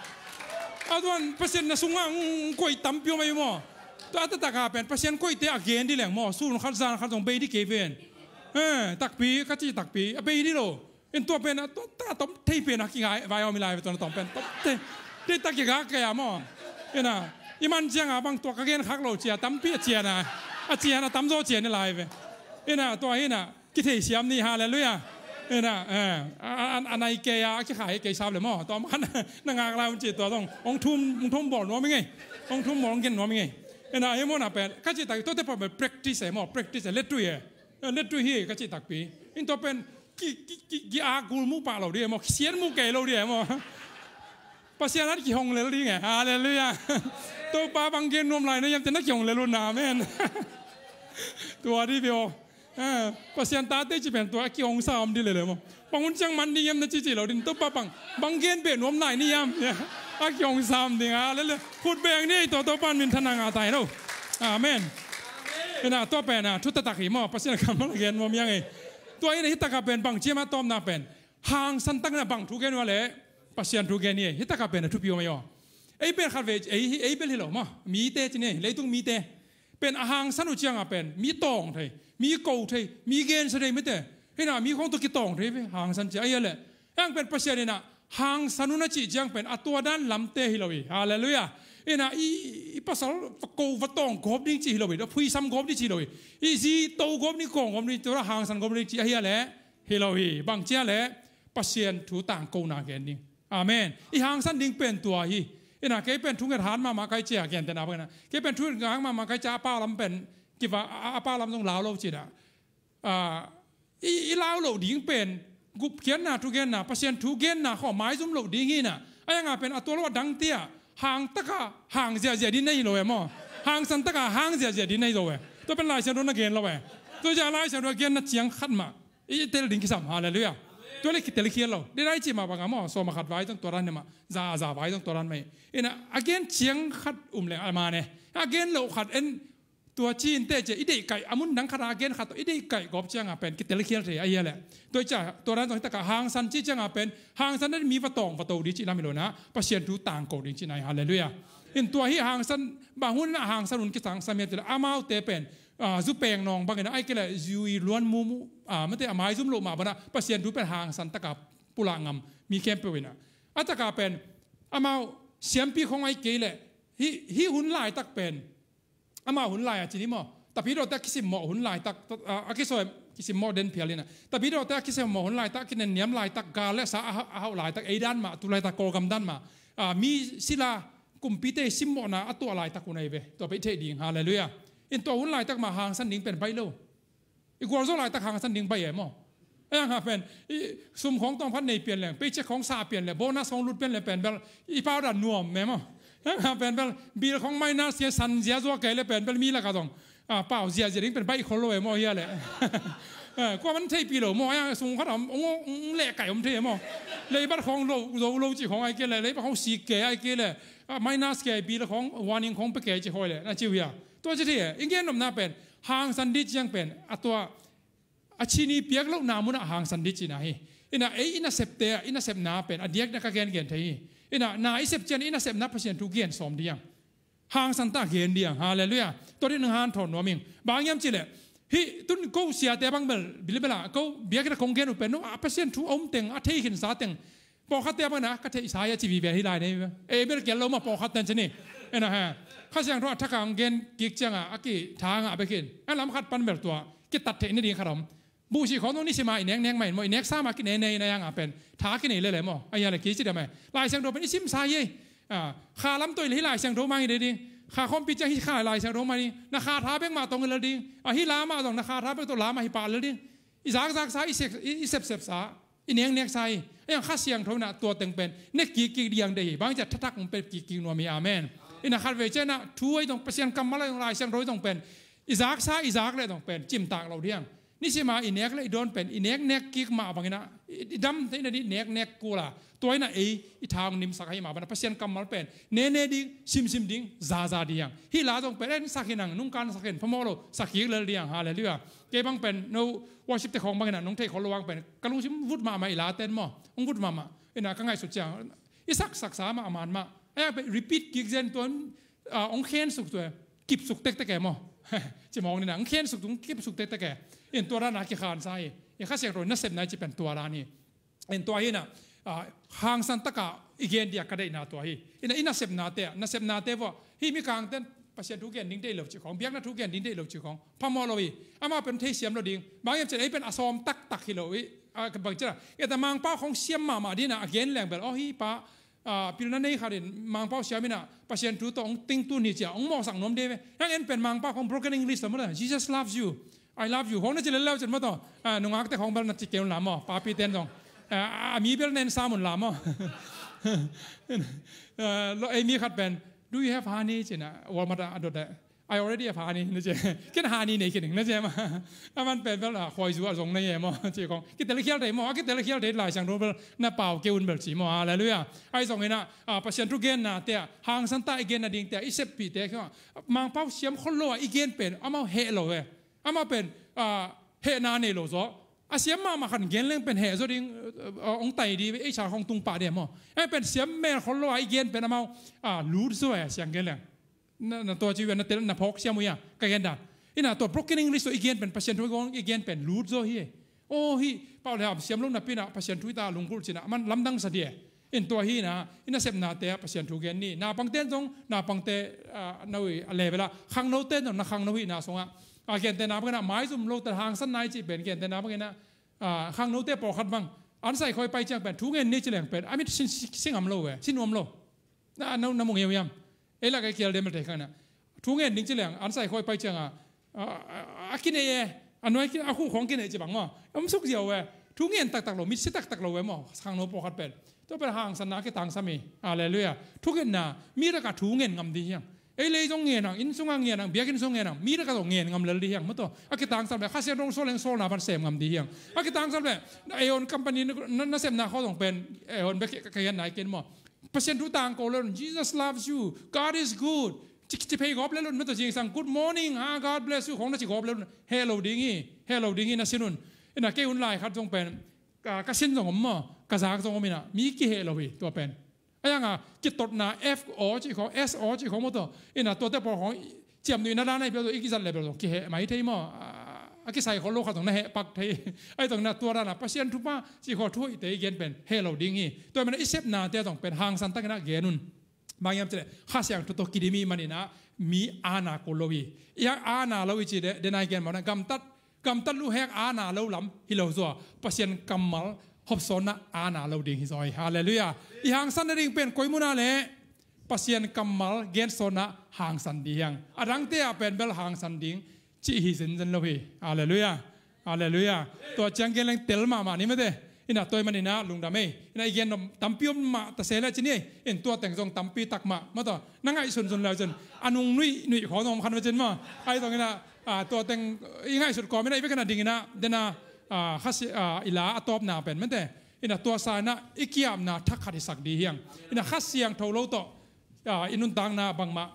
A tuan Pasian na sungah hong koih tampi om ahi maw? Tua a taktak a pen Pasian koihte a gen ding leng maw? Sun khat zan khat zong bei ding kei ven. Eh, takpi, ka ci takpi, a bei ding lo. In tua pen a, tua ta tom thei pen a kingai vai om hi lai ve, tua na tom pen tom thei. Thei ta kigak kei a maw? In ah i man ciang a bang tua ka gen khak lo ci a tampi a cian a, a cian a tamzaw cian hi lai ve. In ah tua hi in ah kithei siam ni. Halleluiah. In ah, eh, a, a, a nai kei a, a kikhai kei sap le maw? Tua man na ngak lai un ci tua zong hong thum, hong thum bawl nuam hi ngei. Hong thum bawl hong gen nuam hi ngei. In ah hi maw na pen ka ci tak tuate pawh pen practice e maw? Practice e, lettui e. Eh, lettui hi ka cih takpi. In tua pen ki, ki, ki, ki-ak gul muh pah lo ding e maw, kisiat muh kei lo ding e maw? Pasian at kihong lel ding e. Halleluiah. Topa bang gen nuam lai na hiam te na kihong lel un na, amen. Tua ding ve aw. Eh, Pasian tate cih pen tua a kihong sa om ding lel e maw? Bang hun ciang man ding hiam na cihcih lo ding, Topa bang, bang gen beh nuam lai ni hiam? A kihong sa om ding. Halleluiah. Khut beng ni ei, tua Topa'n minthanna ngah ta hen aw. Amen. Ina tua pen a thu taktak hi maw, Pasian kammal gen nuam hi hang ei. Tua ina hih takah pen bang ci hiam a tawpna pen hangsan takin a bang thu gen uh a leh Pasian thu gen hi ei. Hih takah pen a thupi uh mah hi aw. Ei pen khat vei ei, ei bel hi lo maw, mite ci ni ei, leitung mite. Pen a hangsan uh ciangah pen mi tawng thei, mi ko thei, mi gensia thei mite. Hih na mi khawng tawh kitawng thei ve, hangsan ciang ahi a leh. Hang pen Pasian in ah hangsan un a cih ciang pen a tua dan lamte hi lo hi. Halleluiah. Ina i, i pasal va ko va tawng gawp ding ci hi lo hi, phuisam gawp ding ci hi lo hi. I zi to gawp ding, kawng gawp ding, tua hangsan gawp ding ci ahi a leh, hi lo hi. Bang ci a leh, Pasian thu tangkona gen ding. Amen. I hangsan ding pen tua hi. Ina kei pen thunget han mahmah kai cia, gentehna bangina. Kei pen thunget han mahmah kai cia, a pau lam pen kiva, a, a pau lam zong lau lo cina. Ah, i, i lau loh ding pen gupkhiatna, thugenna, Pasian thu genna khawng maizum loh ding hi na. A ianga pen a tua lo a dang tia, hangtaka hang ziahziah ding na hi lo e maw. Hangsan taka hang ziahziah ding na hi lo e. Tua pen Lai Siangtho na gen lo e. Tua zia Lai Siangtho a genna ciang khat mah i tel ding kisam, halleluiah. Tua le kitel khial lo. Dei dai ci mah banga maw, sawm a khat vai zong tua dan ne mah, za a za vai zong tua dan mah hi. Ina a gen ciang khat um leng a man e. A gen loh khat en tua ci in teh cia i deih kaih, a mun dang khat a gen khat tawh i deih kaih gawp cianga pen kitel khial thei ahi a leh. Tua i cia, tua dan zong hi taka hangsan ci cianga pen, hangsan dan mi va tawng va to ding ci lam hi lo na, Pasian thu tangko ding ci nai, halleluiah. In tua hi hangsan, bang hun a hangsan hun kisang sam hiam ci leh, amaute pen, ah, zu peng nawng bangin a, ai kei leh zui luan mumu, ah, mate a maizum loh mah bana, Pasian thu pen hangsan taka pulak ngam mi khempeuh ina. A taka pen, amau siampi khong ai kei leh, hi, hi hun laitak pen, amau hun lai a ci ni maw. Tapidawte a kisimmawh hun laitak, a, a kisawi, kisimmawh den phial ina. Tapidawte a kisimmawh hun laitak, a kinenniam laitak, gal le sa a hauh, a hauh laitak, ei dan mah, tu laitak, Kawlgam dan mah. A, mi sila, kumpite simmawhna a tuah laitak hun ahi ve. Tua pen i theih ding, halleluiah. In tua hun laitak mah hangsan ding pen baih lo. I gualzo laitak hangsan ding baih e maw. Ei ang ha pen, i sum khawng tawng phat nei pian leng, paycheck khawng sa pian leng, bonus khawng lut pian leng pen bel, i pau dan nuam me maw. Ei ang ha pen bel, bill khawng minus kei, san zia zua kei le pen bel mi laka zong, a, pau ziazia ding pen baih khol lo e maw hia le. Eh, kua man thei pi lo maw, ei ang sum khat om, ong, ong, ong leh kai om thei e maw. Leibat khawng lo, zo lo ci khawng ai kei le, leibat khawng sik kei ai kei le, a, minus kei, bill khawng, warning khawng pe kei ci khoi le, na ci uh hia. Tua ci thei e, i gen nopna pen, hangsan ding ciang pen, a tua, a cini piak lohna munah hangsan ding cina hi. Ina ei i nasepte ah, i nasepna pen a diakna ka gengen thei hi. Ina na i sep cian i nasepna Pasian thu gen sawm diang. Hangsan ta gen diang. Halleluiah. Tua ding nang hanthawn nuam ing. Bang hiam ci leh, hih tun ko siate bang bel, bilibela ko biakna kong gen uh pen, no, a Pasian thu a um teng, a thei khinsa teng, pawlkhatte bangna ka theihsa hi a ci vive hi lai nei ve. Ei bel kial lo mah pawlkhatte an ci ni. Ena he. Kha Siangtho a thak a hong gen kik cianga a kitha ngah bek in, a lam khat pan bel tua kitat theih nading khat om. Buhsih khawng zong nisima i neknek mah in maw, i neksa mah kinene in a ianga pen tha kinei lele maw. A iang le kici diam e. Lai Siangtho pen i simsa hi ei. A, kha lam tawh in hih Lai Siangtho mah hi ding. Kha khawmpi ciang hih kha Lai Siangtho mah ding. Na kha tha bek mah tawng hi lel ding. A, hih la mah zong na kha tha bek tawh la mah hi pah lel ding. I zakzaksa, i sep, i, i sepsepsa, i nekneksa hi. A iang Kha Siangtho inah tua teng pen ne kikkik diang deih hi. Bang ciah thathak hong pep kikkik nuam hi. Amen. Inah khatvei ciah inah thu ahi zong, Pasian kammal ahi zong, Lai Siangtho ahi zong pen i zaksa, i zak leh zong pen cimtak lo diang. Nisima i nek le i dawn pen i neknek kik mah banginah i, i dam theihna dih neknek kula. Tua inah ei i tha hong nimsak ahi mah banah Pasian kammal pen nene ding, simsim ding, zaza diang. Hih la zong pen en sak hinang, nungkan sak hin, phamawh lo, sak kik lel diang. Halleluiah. Kei bang pen no worship te khawng bangin ah nong theih khol lo vang pen ka lungsim vut mahmah i la ten maw, hong vut mahmah. Inah ka ngaihsut ciang i saksaksa mah a man mah. A iang pen repeat kik zen tuan, ah, hong khensuk tua, kipsuk tektek e maw. Ci mawng ni na, hong khensuk tua, hong kipsuk tektek e. In tua dan a kikhansa hi. I Kha Siangtho nasepna i ci pen tua dan hi. In tua hi na, ah, hangsan taka i gen dia ka deihna tua hi. Ina i nasepnate, nasepnate vua, hih mikangten Pasian thu gen ding deih lo cih khawng, biakna thu gen ding deih lo cih khawng phamawh lo hi. Amah pen theisiam lo ding. Bang hiam ciah ei pen a sawm taktak hi lo hi. Ah, bang ciah, eta Mangpau khawng siam mahmah dina a gen leng bel, aw hih pa, ah, pilna nei khat in Mangpau siam inah Pasian thu tawh hong tingtun hi ciah hong mawhsak nuam dei ve. Hang en pen Mangpau khawng broken English tawh maw, Jesus loves you, I love you khawng na ci lel leu cin maw tawh. Ah, nungakte khawng bel na ci kei un la maw, papi ten zong. Ah, a mi bel nen sam un la maw. Ah, lo ei mi khat pen, do you have honey? Cina Walmart ah a dot eh. I already have honey, na ci. Ken honey nei kei ning, na ci ma. A man pen bel, ah, khuaizu a zong na ye maw, ci khawng. Kitel khial thei maw, a kitel khial thei Lai Siangtho bel na pau kei un bel ci maw. Halleluiah. Ahi zongin ah, ah, Pasian thu genna te ah, hangsan ta i genna ding te ah, i seppih te ah, Mangpau siam khol lo ah i gen pen amau heh lo e. Amau pen, ah, hehna nei lo zaw. A siam mahmah khan gen leng pen heh zaw ding, ah, hong tai di, ei sa hong tung pah di maw. Ei pen siam mel khol lo ah i gen pen amau, ah, lut zaw e, siang gen leng. Na, na tua ci uh a, na tel, na phawk siam uh a, ka gen dan. Ina tua broken English tawh i gen pen, Pasian thu i gen pen lut zaw hi. Aw hih Pau le Ham siam lo napi inah Pasian thu i ta lungkulh cina, a man lamdang sa di e. In tua hi na, i nasepnate ah Pasian thu gen ni. Naupangte in zong, naupangte, ah, no i a level ah, khangnote in zong na khangno hihna sungah, a, gentehna bangin ah maizum lote hangsanna i cih pen, gentehna bangin ah, ah, khangnote pawlkhat bang an saikhawi pai ciang pen thu ngen ni ci leng pen a mit sin, sin, sin ngam lo ve, sin nuam lo. Na, na, na mu ngeu hiam? Ei lak ei kial dem te khang na. Thu ngen ding ci leng an saikhawi pai ciang a, a, a, a kinei e, a nuai kin, a khuh khawng kinei ci bang maw. Om suk ziau e. Thu ngen taktak lo, mitsi taktak lo e maw. Khangno pawlkhat pen. Tua pen hangsanna a kitangsam hi. Halleluiah. Thu ngenna, mi lakah thu ngen ngam ding hiang. Ei lei zong ngen hang, inn sungah ngen hang, biakinn sungah ngen hang, mi lakah zong ngen ngam lel ding hiang. Maw tua, a kitangsam le, Kha Siangtho sawlna, sawlna pan sem ngam ding hiang. A kitangsam le, Aeon company na, na, nasepna khawng zong pen, Aeon bek ka, ka gen nai ken maw. Pasian thu tangko lel un, "Jesus loves you, God is good." Ci, ci phei gawp lel un, maw tua zingsang, "Good morning, ha, God bless you," khawng na ci gawp lel un. Heh lo ding hi, heh lo ding hi na sin un. Ina kei hun lai khat zong pen, ka, ka sin zong om maw, ka zak zong om ina, mi kiheh lo hi, tua pen. A yang a, kitotna F aw cih khawng, S aw cih khawng maw tua. Ina tuate pawl khawng, ciamnuihna dan ahi bel tua, i kizat le bel tua, kiheh mai thei maw. A, a kisai khol lo khat zong na heh pak thei. Ahi zong ina tua dan a, Pasian thupha, cih khawng thu hoihte i gen pen, heh lo ding hi. Tua pen i sepnate zong pen, hangsan takin a gen un. Bang hiam cih leh, Kha Siangtho tawh kidim i hih manin ah, mi aana kul lo hi. I hang aana lo i cih leh, den a i gen mawk na, gamtat, gamtat luhek aana lo lam hi lo zaw. Pasian kammal hopsawnna aana lo ding hi zaw hi. Halleluiah. I hangsan nading pen koi mun ah leh Pasian kammal gensawnna hangsan ding hiang. A dangte ah pen bel hangsan ding cih hi zenzen lo hi. Halleluiah. Halleluiah. Tua ciang gen leng tel mahmah ni mate. Ina tua ahih manin ah lungdam ei. Ina i gen nop tampi om mah ta se leh ci ni ei. In tua teng zong tampi tak mah. Maw tua, na ngaihsunsun leu cin, a nung nuih, nuih khawng zong om kha ve cin maw. Ahi zong ina, a, tua teng i ngaihsut kawm ina i bek ina ding ina, den a, a, Kha Si-, a, i la a tawpna pen mate. Ina tua sa ina i ki-apna thak khat i sak ding hiang. Ina Kha Siangtho lo tawh, a, i nuntakna bangmah,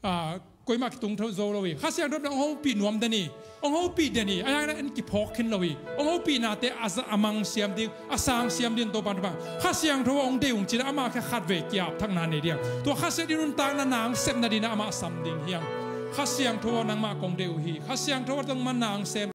a, koimah kitung tho zo lo hi. Kha Siangtho pen hong hopih nuam den hi. Hong hopih den hi. A yang ina en kiphawk khin lo hi. Hong hopihnate a za-, a mang siam ding, a sang siam ding Topa thupha. Kha Siangtho hong deih ung cih leh amah khe khatvei ki-ap thakna nei ding. Tua Kha Siangtho i nuntakna nang sepna ding ina amah sam ding hiang. Kha Siangtho nangmah kong deih uh hi. Kha Siangtho nangmah nang sem